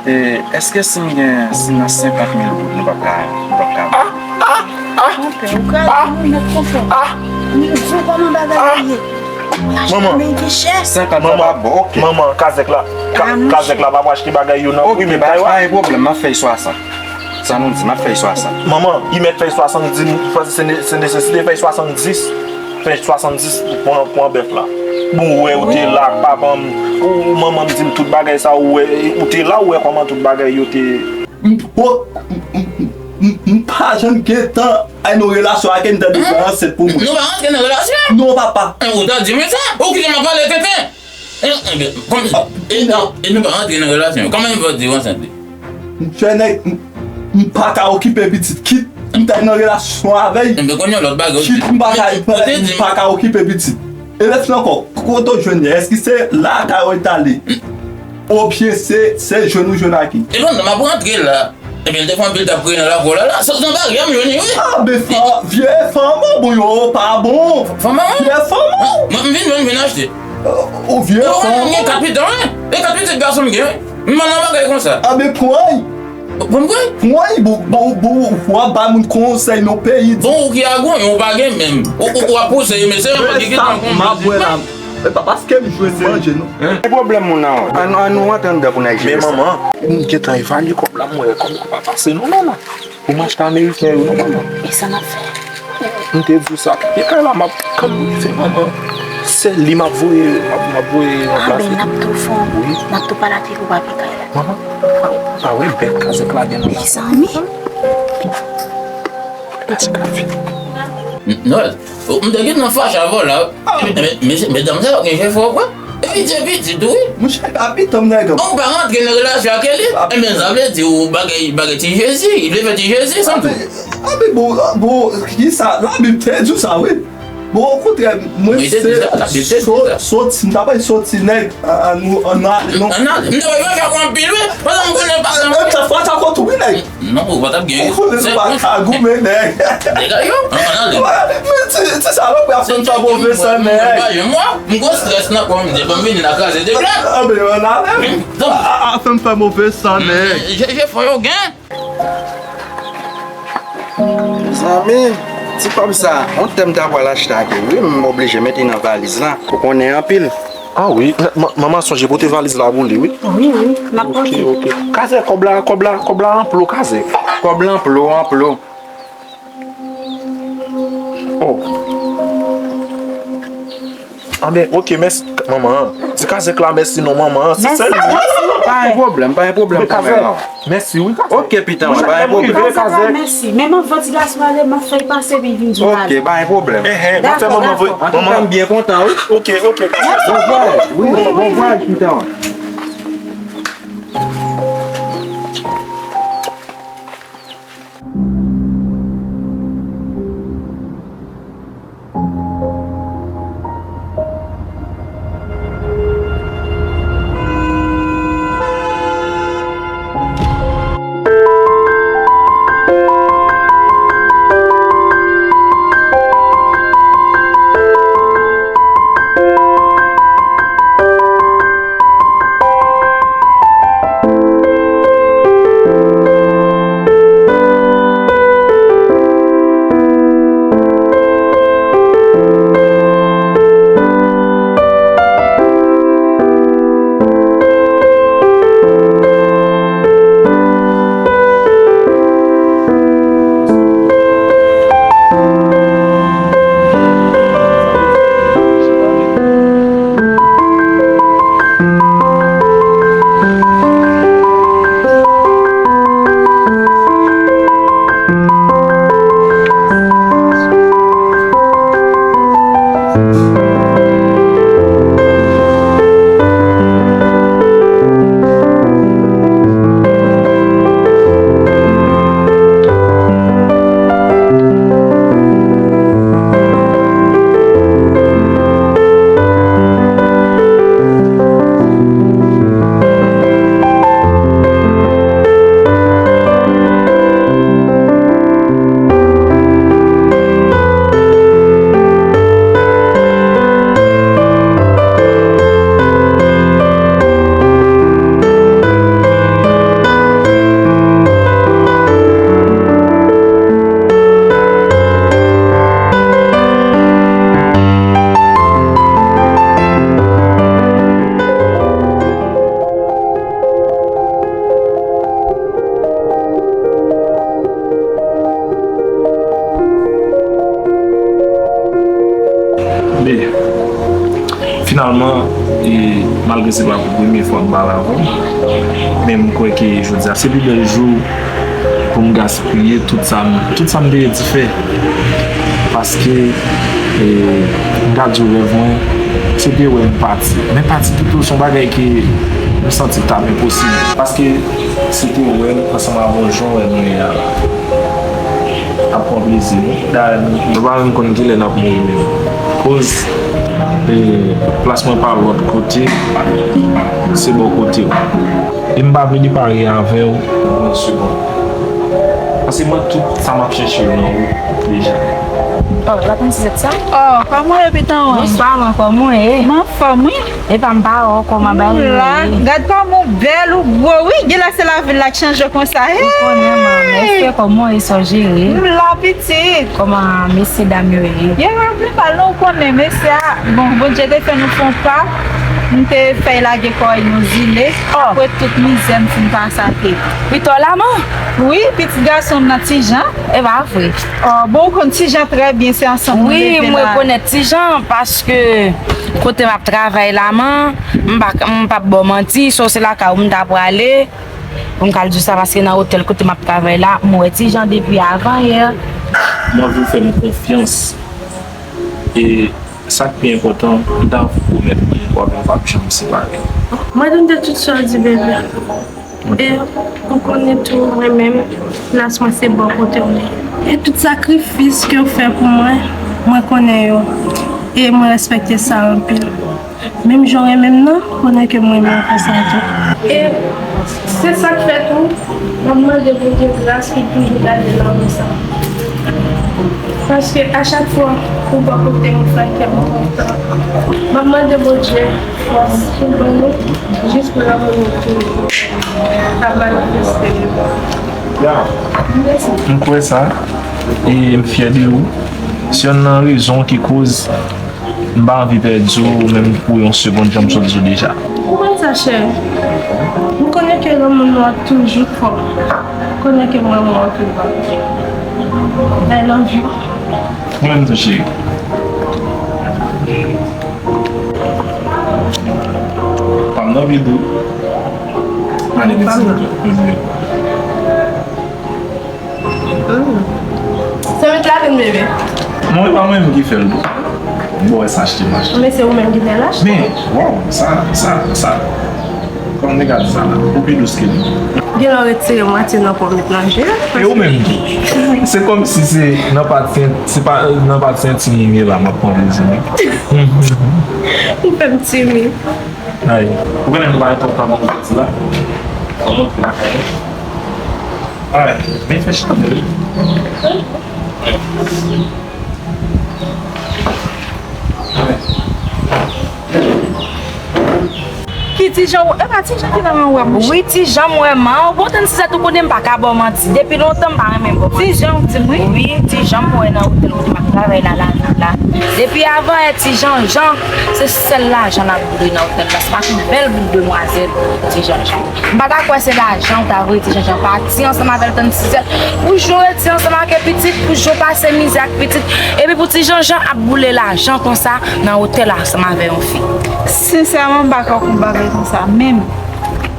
E, èske si m gen, si nan senkant mil goud, nou p ap ka, nou p ap ka? Ah, ah, ah. Konpè, ou kraze nou nèt, konpè. M di w kòman bagay yo ye. Manman. Senkant mil pa bon, ok. Manman, kazèk la. Ka- Kazèk la, pa pou achte bagay yo nan. Ok, men pa, pa gen pwoblèm, m ap fè l swasant. Sa nou di, m ap fè l swasant. Manman, li mèt fè l swasanndis, se ne- se nesesite fè l swasanndis. Fè l swasanndis pou pran, pran bèf la. Bon, ou wè, ou te la ak papa m, ou, ou manman m di m tout bagay sa, ou wè, ou te la, ou wè kòman tout bagay yo te. M, o, m, m, m, m, m pa janm gentan ay nan relasyon ak Endan de gran ansent pou mwen. Nou pa rantre nan relasyon? Non, papa. Ou ta di mwen sa? Ou ki te mal pale, tenten? E, e, kòm, e, e nou pa rantre nan relasyon. Kòman m fè di w ansent li? M fè nèg, m, m pa ka okipe pitit. Kit m ta nan relasyon avè l, kit m pa ka, m pa ka okipe pitit. E lè fini ankò, kote w jwenn li? Èske se lakay ou t ale? Oubyen se, se jwenn ou jwenn ak li? E bon, m ap rantre la. Ebyen, l te fè anpil t ap kriye nan lakou la, la. Sot nan baryè, m jwenn li, wi. A, be, vye fanm ou, bon, yo pa bon. Fanm ou? Vye fanm ou. Mwen, m vin jwenn, m vin achte. Ou vye fanm ou. Mwen gen kat pitit, wi. E kat pitit gason m gen, wi. M mal nan bagay konsa. A, be, pran l. Pran l, pran l. Pran l, bon, bon, bon, w ap bay moun konsèy nan peyi. Bon, ou ki a gwen, ou pa gen menm. Ou, ou, ou ap pouse, men se yon ki gen konsèy. M ap wè la. E pa paske m jwenn manje, non. Ki pwoblèm ou nan? An, an nou antre anndan pou n al jere sa. Men manman, m gentan evalye kòb la, m wè kòb la pa pase non, manman. Pou m achte ameriken yo, non, manman. E sa n ap fè? M te di w sa. Papi kay la, m ap, kòm m fè manman. Sèl li m ap voye, m ap, m ap voye ranplase. A, ben, n ap tou fè yon, n ap tou pale ak li pou papi kay la. Manman, ou pa wè bèt kazèk la gen nan la? Mezanmi. Kazèk la fini. Noël, oh, m te gentan fache avè w la. Ah. Men, men, men, medam sa yo gen jefò, kwè. Epi, epi, epi, tou, wi. Monchè, abitan m nèg. Ou pa rantre nan relasyon ak Eli. Ebyen, sa vle di ou bagay, bagay ti Jezi. Li vle fè ti Jezi, santi. Abe, abe, bon, bon, kisa? Labib te di w sa, wi. Bon, okontrè, mwen se soti, m ta bay soti nèg, an, an nou, an nou ale, non. An nou ale. M te bay fè anpil, wi. Pandan m konnen pa sa. Menm sa fwa ta kontou, wi, nèg. Non, ou pa t ap gen. Ou konnen nou pa ka goumen, nèg. Dega yo, an, an ale. Men ti, ti salòp ap fè m fè move san, nèg. M gwo strès nan kò m, depi m vini la kraze de blòk. A, men, an ale. A, a, fè m fè move san, nèg. Je, je fò yo gen. Mezanmi, ti kòb sa, yon tè m ta pral achte ak li, wi, m oblije mete nan valiz la. Ou konnen anpil. Ah wi, m-, m-, manman sonje pote valiz la pou li, wi. Wi, wi, m ap pote. Ok, ok. Kazèk, kòb la, kòb la, kòb la anplo, kazèk. Kòb la anplo, anplo. Oh. Anben, ok, mèsi, manman. Di kazèk la mèsi non, manman. Se sèl li. Pa gen pwoblèm, pa gen pwoblèm, kazèk. Mèsi, wi, kazèk. Ok, pitan, pa gen pwoblèm. Kazèk la mèsi. Men m ap vann ti gason ale, m ap fè l pase, epi l vin di m ale. Ok, pa gen pwoblèm. Dakò, dakò. Antouka, m byen kontan, wi. Ok, ok, kazèk. Bon vwayaj, wi, bon vwayaj, pitan. Finalman, e, malgre se pa pou premye fwa m pale avè w, men m kwè ke jodi a se pi bèl jou pou m gaspiye tout sa m, tout sa m te redi fè. Paske, e, m ka di w rèv mwen, se te wè m pati. Men pati pito se yon bagay ke m santi t ap enposib. Paske se te wè m ansanm avè w jan w wè nou ye a la. Ap pran plezi nou. Dayè, nou, nou pa menm konn kilè n ap mouri menm. Koz, e, plas mwen pa lòt kote, se bò kote w. E m pa vle li pare avè w pou yon segonn. Paske mwen, tout sa m ap chèche yo nan ou deja. Oh, la konn si se sa? Oh, kòman w ye, pitit mwen? Bonswa, man, kòman w ye? M anfòm, wi. Epa m pa wè w, kòman bagay yo ye? Gad kòman w bèl, ou gwo, wi, genlè se lavil la k chanje konsa. Ou konnen, man, èske kòman w ye, sa w jere? M la, pitit. Kòman mesye dam yo ye? Yo revle bal non, ou konnen mesye a, bon, Bondye te fè nou fè yon pa, m te fè l lage kò l yon zile, apre tout mizè m fin pase ak li. Pito la, man? Wi, pitit gason m nan Ti Jan. E pa vre. Oh, bon, ou konn Ti Jan trè byen, se ansanm nou leve la. Wi, m rekonèt Ti Jan, paske kote m ap travay la, man, m pa, m p ap ba w manti, so se lakay ou m ta prale. Pou m ka al di w sa, paske nan otèl kote m ap travay la, m wè Ti Jan depi avan yè. M anvi w fè m konfyans. E sa k pi enpòtan, m ta anvi pwomèt ou, mwen avè w pa p janm separe. Mwen tande tout sa w di, bebe. E ou konnen tou, mwen menm, plas mwen se bò kote w ye. E tout sakrifis ke w fè pou mwen, mwen konnen yo. E mwen respekte sa anpil. Menm jan w renmen m nan, konnen ke m renmen w konsa tou. E se sa k fè tou, m ap mande Bondye gras pou toujou gade lanmou sa. Paske a chak fwa ou bò kote m, ou fè kè m kontan. M ap mande Bondye fòs pou l ban nou, jis pou lanmou nou toujou ap manifeste. M kwè sa, e m fyè de ou. Se yonn nan rezon ki koz m pa anvi pèdi w menm pou yon segonn, jan m sot di w deja. Ou konn sa, cheri. M konnen ke lanmou nou ap toujou fò. M konnen ke mwen, mwen toujou. I love you. Mwen menm tou, cheri. Pa m nan vid ou. Mande pitit. Sandwich la vin, bebe. Non, e pa mwen menm ki fè l tou. Bon, e sa achte m achte. Men se ou menm ki fè l achte. Men, waw, sa, sa, sa. Kòman m te ka di sa la? Ou pi dous ke li. Gen lè w retire mwatye nan pòm nan je. E ou menm tou. Se kòmsi se nan pati, se pa nan pati entim ou m ye la, m ap pran plezi m. Ou fè m timid. Ay, ou konnen nou pa gen twòp tan pou nou soti la. Fò nou antre lakay nou. Ay, men fè chanm wi. Ki Ti Jan, e pa Ti Jan ki nan men w, wi. Wi, Ti Jan m wè, man. Ou bon tann sizèt, ou konnen m pa ka ba w manti. Depi lontan, m pa renmen ba w manti. Ti Jan, ou di m, wi. Wi, Ti Jan m wè nan otèl kote m ap travay la, la, la. Depi avan yè, Ti Jan, Jan, se sèl lajan l ap boule nan otèl la. Se pa yon bèl boul demwazèl, Ti Jan, Jan. M pa ta kwè se lajan w ta voye Ti Jan Jan pati ansanm avè l tann sizèt. Pou jan w rete ansanm ak pitit, pou jan w pase mizè ak pitit. Epi pou Ti Jan Jan ap boule lajan konsa nan otèl ansanm avè yon fi. Sensèman, m pa kwè yon bagay konsa menm.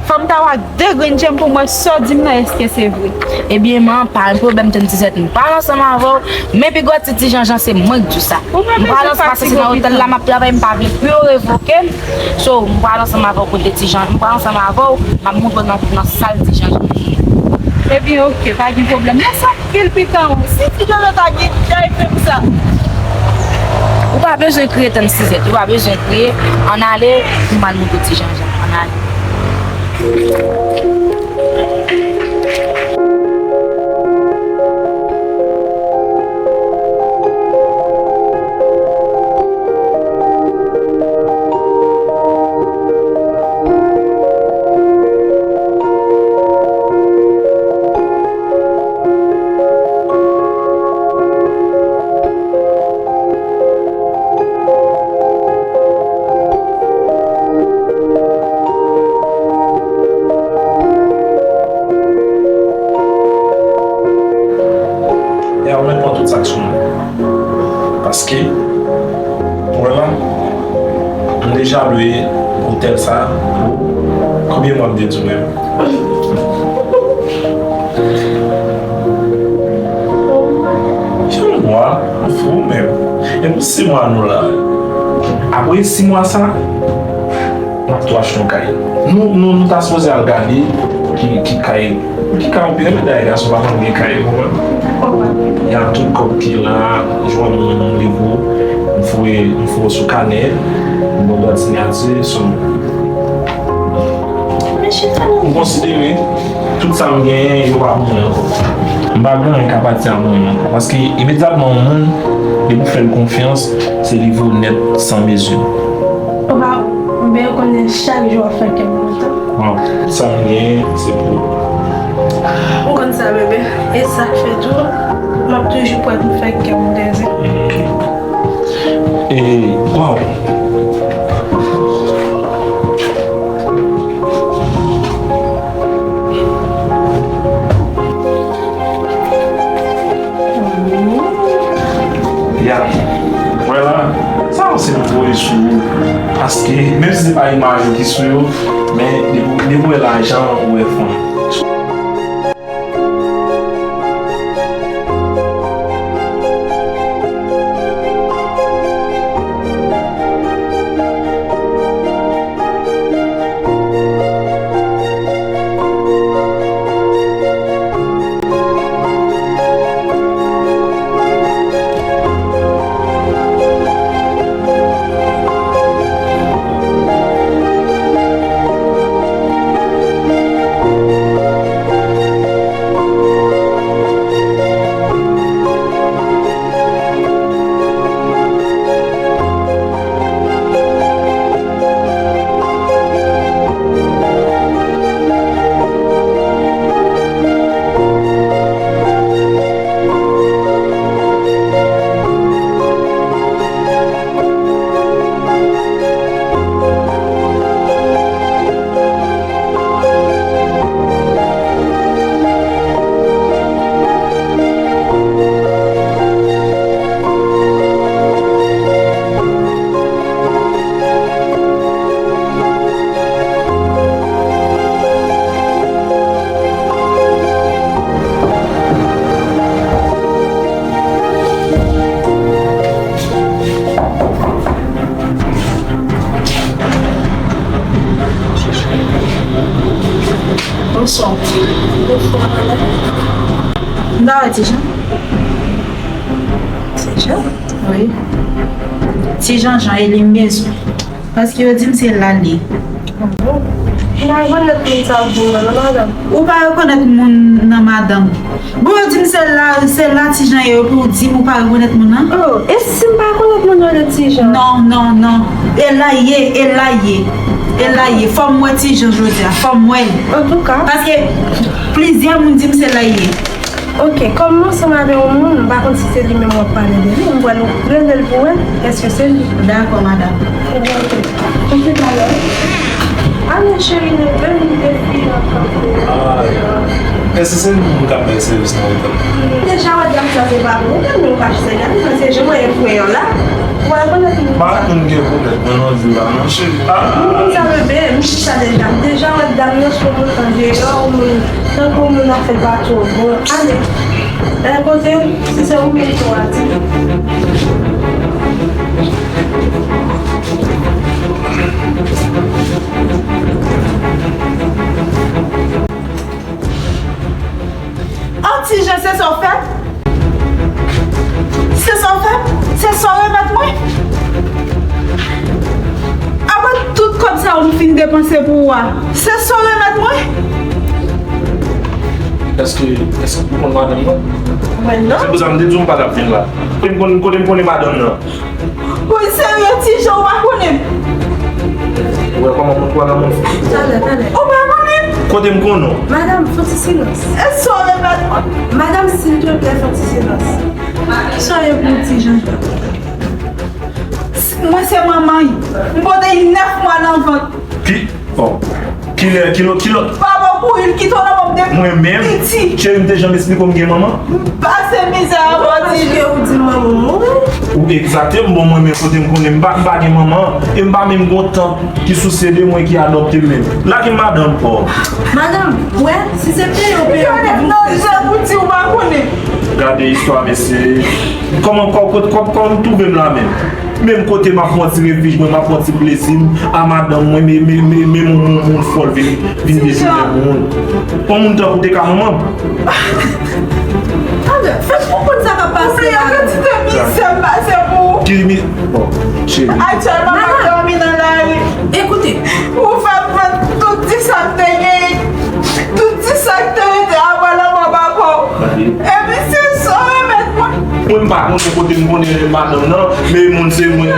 Fò m ta wè ak de grenn je m pou m wè sa w di m nan, èske se vre. Ebyen, man, pa gen pwoblèm tann sizèt, m pral ansanm avè w. Men pi gwo ti Ti Jan Jan, se mwen k di w sa. M pral ansanm, paske se nan otèl la m ap travay, m pa vle pou yo revoke m. So, m pral ansanm avè w kote Ti Jan, m pral ansanm avè w, m ap montre w nan, nan sal Ti Jan Jan ye. Ebyen, oke, pa gen pwoblèm. Mèsi anpil, pitit mwen. Si Ti Jan Jan ta gen, jan fè m sa. Ou pa bezwen kriye tann sizèt, ou pa bezwen kriye. Ann ale, m pral montre w Ti Jan Jan. Ann ale. E a ou mèt pran tout sa k sou mwen. Paske, ou wè la, m te Deja lwe otèl sa pou konbyen mwa m te di w menm? Yon mwa, ou fou menm. E pou sis mwa nou la. Apre sis mwa sa, n ap tou achte yon kay. Nou, nou, nou ta sipoze al gade ki, ki kay, ki kay ou pi renmen dayè, gason pa konn gen kay pou mwen. Ya tout kòb ki la, jwenn yon nivo, m foure, m foure sou kanè, m ba w dat siyati, so. M konsidere tout sa m genyen, yo pa pou mwen ankò. M pa gen anyen k ap pati a mwen ankò. Paske imedyatman yon moun, depi w fè l konfyans, se li vo nèt san mezi. Papa, men ou konnen chak jou w ap fè kè m kontan. Bon, tout sa m genyen, se pou ou. Ou konn sa, bebe. E sa k fè tou, m ap toujou prè pou fè kè w plezi. E, waw. Ya, wè la, sa yo se pou voye sou ou. Paske, menm si se pa imaj ou ki sou yo, men depi, depi w wè lajan, ou wè fanm. Bonswa. Bonswa, madam. M ta wè Ti Jan. Ti Jan? Wi. Ti Jan Jan, e li m bezwen. Paske yo di m se la l ye. Ah bon? M pa rekonèt moun sa w di m nan, non, madanm. Ou pa rekonèt moun nan, madanm? Bon, yo di m se la, se la Ti Jan ye, epi w di m ou pa rekonèt moun nan? Oh, e si m pa rekonèt moun nan, le Ti Jan? Non, non, non. E la l ye, e la l ye. E la l ye. Fò m wè Ti Jan jodi a. Fò m wè l. Antouka. Paske plizyè moun di m se la l ye. Ok, kòm m ansanm avè yon moun, m pa konn si se li menm w ap pale de li, m pral rele l pou wè èske se li. Dakò, madanm. Ebyen, ok. Pou talè. Ale, cheri, leve, m te fi an kanpe. Ah, èske se li menm k ap bay sèvis nan otèl? Deja wè dam sa se pa pou otèl, men ou pa chita gade, men se jan mwen fè an la. Ou pa rekonèt li. M pa konn gen pwoblèm nan vi la, non, cheri. Ah. M di sa, bebe, m di sa deja. M deja wè dam nan se yon moun andeyò, yon moun tankou moun afè pa twò bon. Ale. Lè kote, si se ou menm tou a di. An Ti Jan, se sa w fè? Se sa w fè? Se sa w remèt mwen? Apre tout kòb sa yo m fin depanse pou ou a, se sa w remèt mwen? Èske, èske ou konn madanm nan? Mwen non. Se pou sa m te di w m pa t ap vin la. Kote m konn, kote m konnen madanm nan? Ou serye, Ti Jan, ou pa konnen m? Ou wè kòman moun pran nan moun? Talè, talè. Ou pa konnen m? Kote m konnen w? Madanm, fè ti silans. E sa w remèt mwen? Madanm, silteplè, fè ti silans. Sa ye pou Ti Jan? Mwen se manman l. M pote l nèf mwa nan vant. Ki? Bon. Kilè, ki lòt, ki lòt? Papa w kouri, l kite w nan men m depi piti. Mwen menm? Cheri, m te janm esplike w m gen manman? M pase mizè avè w, Ti Jan. Paske ou di manman w mouri. Egzakteman, bon, mwen menm kote m konnen m pa, m pa gen manman, e m pa menm gen yon tant ki souse de mwen, ki adopte m menm. Lage m madanm, oh. Madanm, ou wè, si se peye w peye w pou vin fè sa. Gade istwa, mesye. Kòman, kò-, kò-, kò-, kòman m twouve m la menm? Menm kote m ap pran ti refij mwen, m ap pran ti plezi m a madanm mwen, men, men, men, men moun, moun, moun fòl vin, vin detounen moun. Yon moun tankou te ka manman m. Tande, fè m konprann sa k ap pase la. Kantite mizè m pase pou ou. Ki mi-, bon, cheri. Aktyèlman, m ap dòmi nan lari. Ekoute. Ou fè m vann tout ti sa m te genyen. Tout ti sa k te rete apre lanmò papa w. Epi se sa w remèt mwen. Mwen m pa konnen kote m konnen madanm nan, men moun se mwen.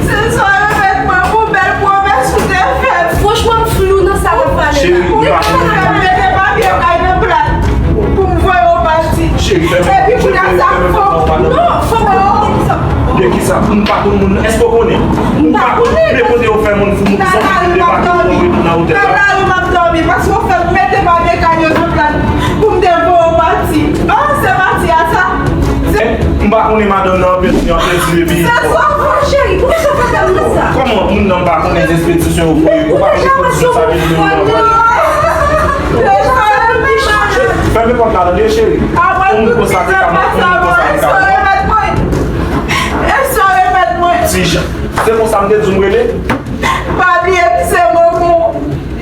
Se sa w remèt mwen pou bèl pwomès ou te fè m. Franchman, m flou nan sa w ap pale la. Cheri, ou pa konnen. Mete papye kay nan plat pou m voye w pati. Cheri, fè m. Epi kounye a sa, fò m. Non, fò m. De kisa? M pa konn moun nan. Èske w konnen? M pa konnen. Men kote yo fè moun fou, moun fou, m depa tou retounen nan otèl la. Nan lari m ap dòmi, paske w fè m mete papye kay yo nan plat pou m te voye w pati. Ah, se pati a sa? M pa konnen madanm nan anpil, li anpil di epi. Se sa, cheri, poukisa w fè madanm nan sa? Kòman moun nan pa konnen ekspedisyon yo voye, ou pa konnen kondisyon sa vin jwenn nan. Fèmen pòt la, tande, cheri. Yon moun konsa te ka mò, yon moun konsa te ka mò. Ti Jan. Se konsa m te di w m rele? Pa bliye m se manman w.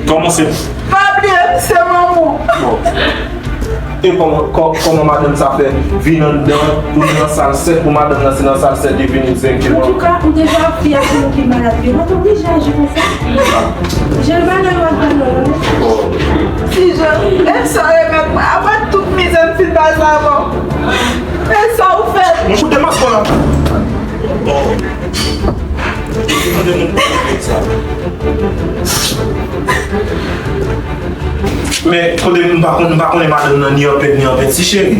Kòman se? Pa bliye m se manman w. Bon. E kòman, kò-, kòman madanm sa fè vin anndan, pou vin nan sal sèt, pou madanm nan se nan sal sèt li vini dirèkteman? Antouka, ou deja ap fi a se nou ki malad li. Ou pa t oblije aji konsa. Jan bagay yo ap ba nou an. Ti Jan, e sa remèt mwen, apre tout mizè m fin pase avè w. E sa ou fè? Mwen koute mas mwen la. Bon. Men, kote m pa konn, m pa konnen madanm nan ni anpèt, ni anpèt, si cheri.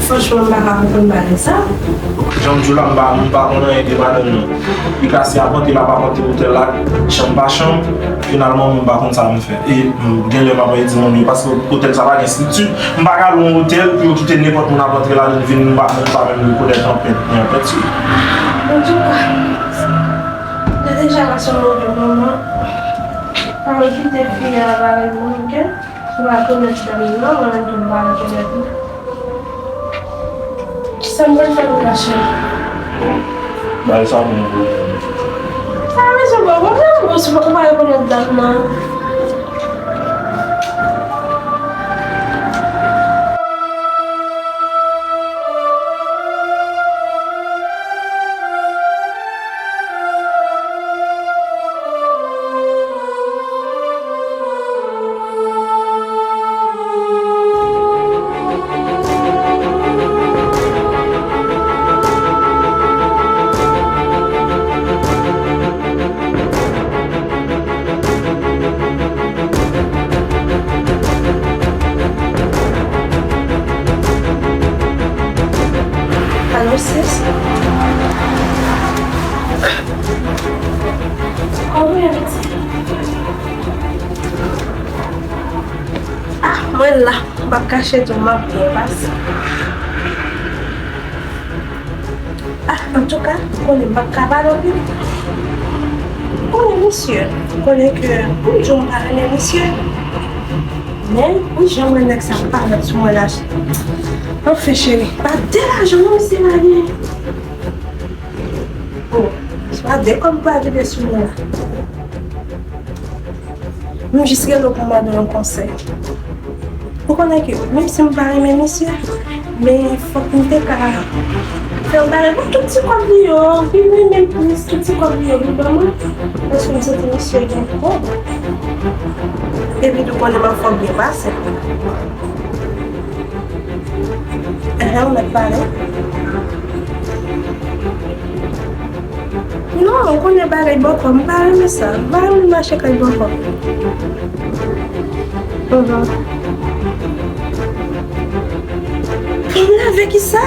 Franchman, m pa ka konprann bagay sa. Jan m di w la, m pa, m pa konn anyen de madanm nan. Li ka si apante, l ap apante otèl la, chanm pa chanm. Finalman, m pa konn sa m fè. E, m, gen lè m ap di moun yo, paske otèl sa pa gen estrikti. M pa ka lwe yon otèl pou yo kite nenpòt moun ap antre ladan l vin, m pa, m pa menm rekonèt anpèt, ni anpèt, si. Antouka, de deja la se yon move moman. Pa kite fi a la parèy moun, oke? Ou pa konèt dam nan, mwen menm tou m pa konèt li. Kisa m pral fè pou kache? Bay sa moun pou mwen. Sa vle di ou pa konèt, ou pa rekonèt dam nan. Alo, sis. Kòman w ye, pitit? Ah, mwen la, m p ap kache di w m ap byen pase. Ah, antouka, ou konnen m p ap ka pale anpil. Ou konnen misye, ou konnen ke m di w m pa renmen misye. Men, ou jan mwen nèg sa parèt sou mwen la. Anfen, cheri, pa de lajan non misye pa genyen. Oh, se pa de kòb pa vide sou mwen la. M jis rele w pou mande w yon konsèy. Ou konnen ke, menm si m pa renmen misye, men fòk m te ka fè yon bagay pou tout ti kòb li yo, vin renmen l plis, tout ti kòb li yo, vin ban mwen. Paske m santi misye gen kòb. Epi tou konnen m ap fè w byen pase. Enhen, ou mèt pale. Non, ou konnen bagay bòkò, m pa renmen sa. M pa renmen mache kay bòkò. Mhm. Pou m lave kisa?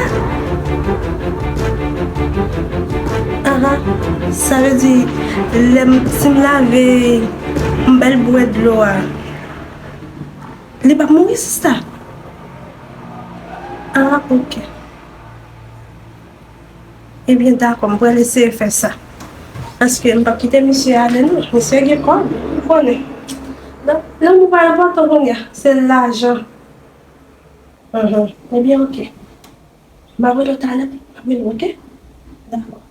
Aha. Sa vle di, lè m, si m lave, m ba l bwè dlo a, li p ap mouri, sista? Ah, ok. Ebyen, dakò, m pral eseye fè sa. Paske m p ap kite misye ale, non. Misye gen kòb, ou konnen. Nan, lanmou pa enpòtan kounye a, se lajan. Mhm. Ebyen, oke. M ap rele w talè, m ap rele w, oke? Dakò.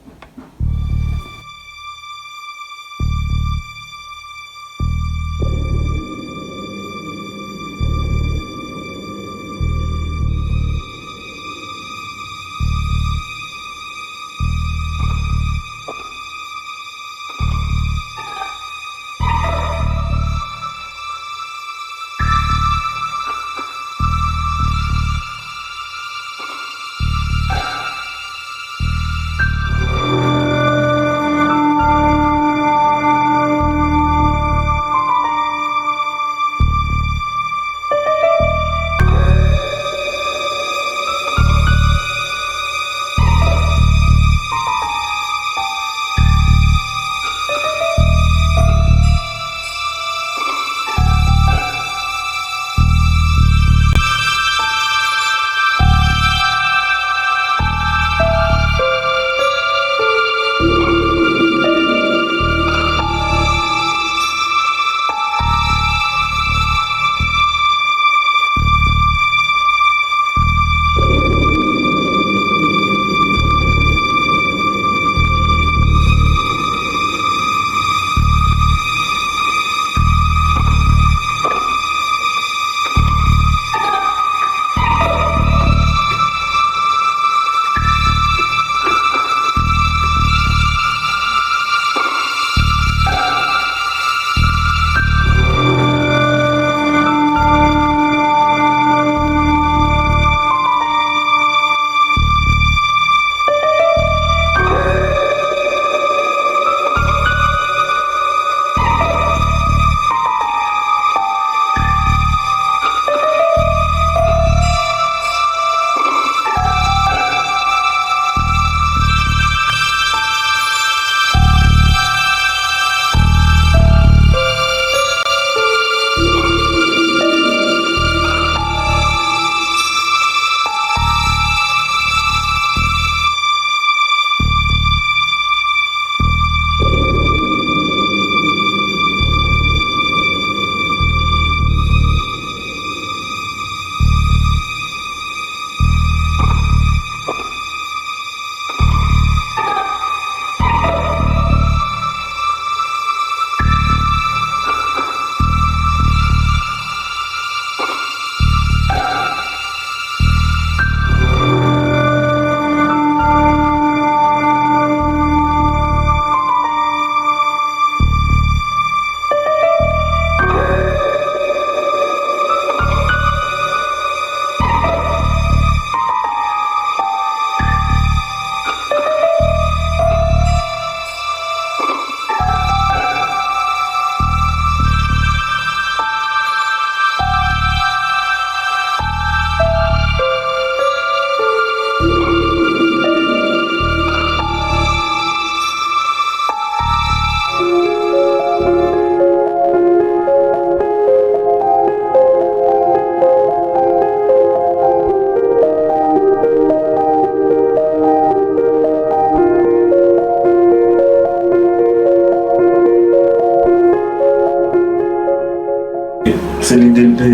Se li de, de,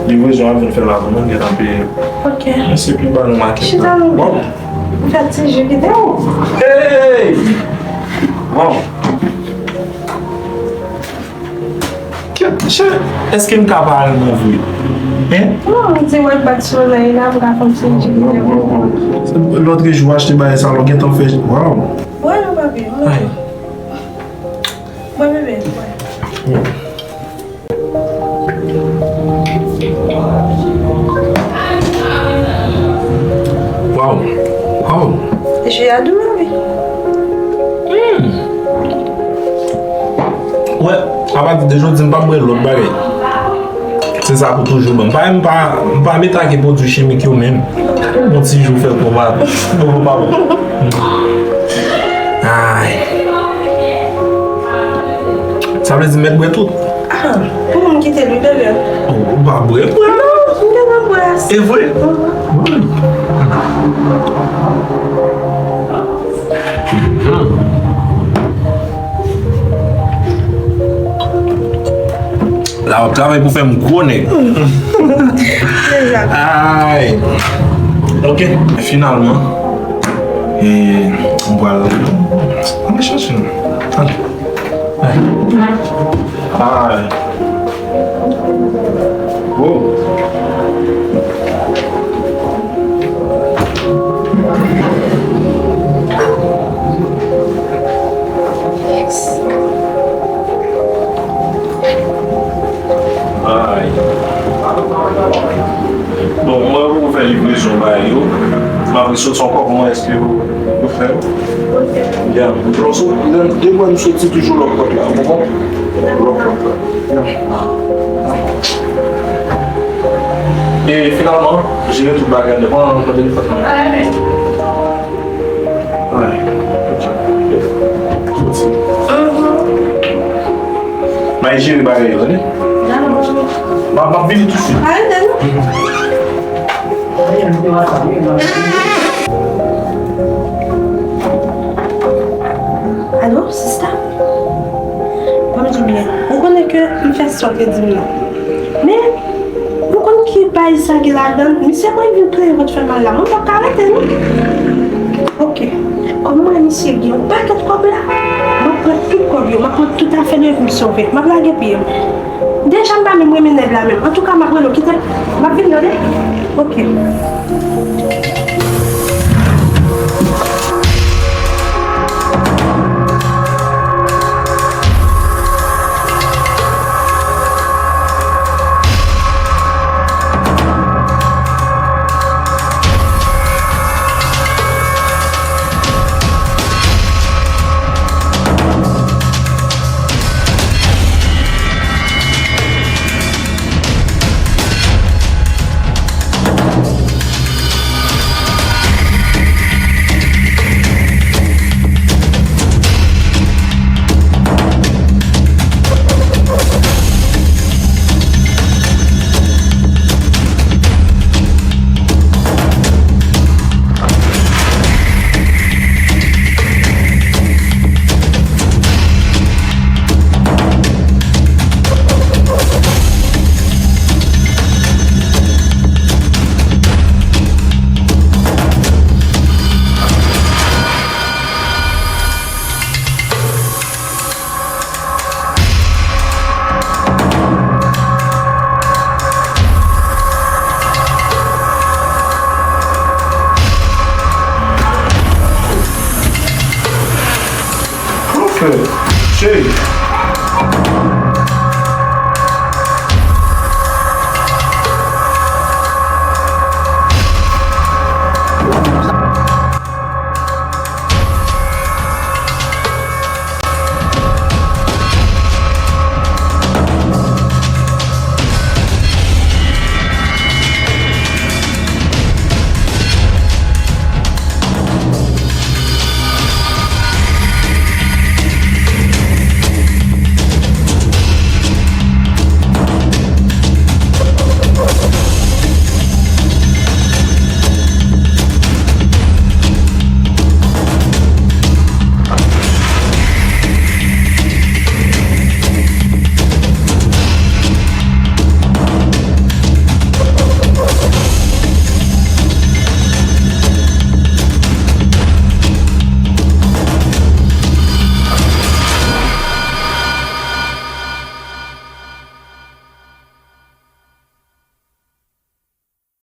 livrezon an vin fè la pou nou, gen tanpe. Ok. Mesye pi ba nou makèt la. Chita nou. Bon. M fè ti jou kite ou. Hey! Bon. Kèt, chè, èske m ka pa al nan vre? Hein? Non, m di mwen bat solèy la, m ka kontinye. Lòt jou achte bagay sa, lò gentan fè. Waw. Wè non, papi. Ay. Bwè, bebe, bwè. Waw. Waw. Ji a dou, wi. Hmm. Wè, apati de jodi, m p ap bwè lòt bagay. Se sa pou toujou ban m. Pa, m pa, m pa met ak pwodui chimik yo menm. Yon ti jou fè kòman. Bon, pa bon. Ay. Sa vle di mèt bwè tout? Ah, pou m kite l wi, bebe. Ou pa bwè, bwè. Non, m te nan bwè ase. E vre? Mhm. Wi. La w ap travay pou fè m gwo nèg. Ay. Ok. Finalman, e, m pral, ann chache nou. Ann. Ay. Wow. Ay. Bon, mwen pou fè livrezon bagay yo. M ap resòti ankò, kòman èske yo, yo fè? Ya, lè w sot-, lè, depi w soti toujou lòt pòt la, ou konprann? Lòt pòt la. Ya. E finalman, jere tout bagay devan nan telefòn. Ay. Soti. May jere bagay yo, tande? M ap, m ap vini tousuit. Arete, non? Alo, sista? Ban m di w byen. Ou konnen ke m fè sa w te di m nan. Men, ou konn ki bay sa gen ladan l? Misye mwen vin plenyen vant fè mal la. Mwen p ap ka rete, non. Ok. Kòm m wè misye gen yon pakèt kòb la, m ap pran tout kòb yo, m ap pran tout afè l yo epi m sove. M ap lage pye m. Deja m pa menm renmen nèg la menm. Antouka, m ap rele w, kite m. M ap vin, tande? Ok. Kòman w fè? Cheri,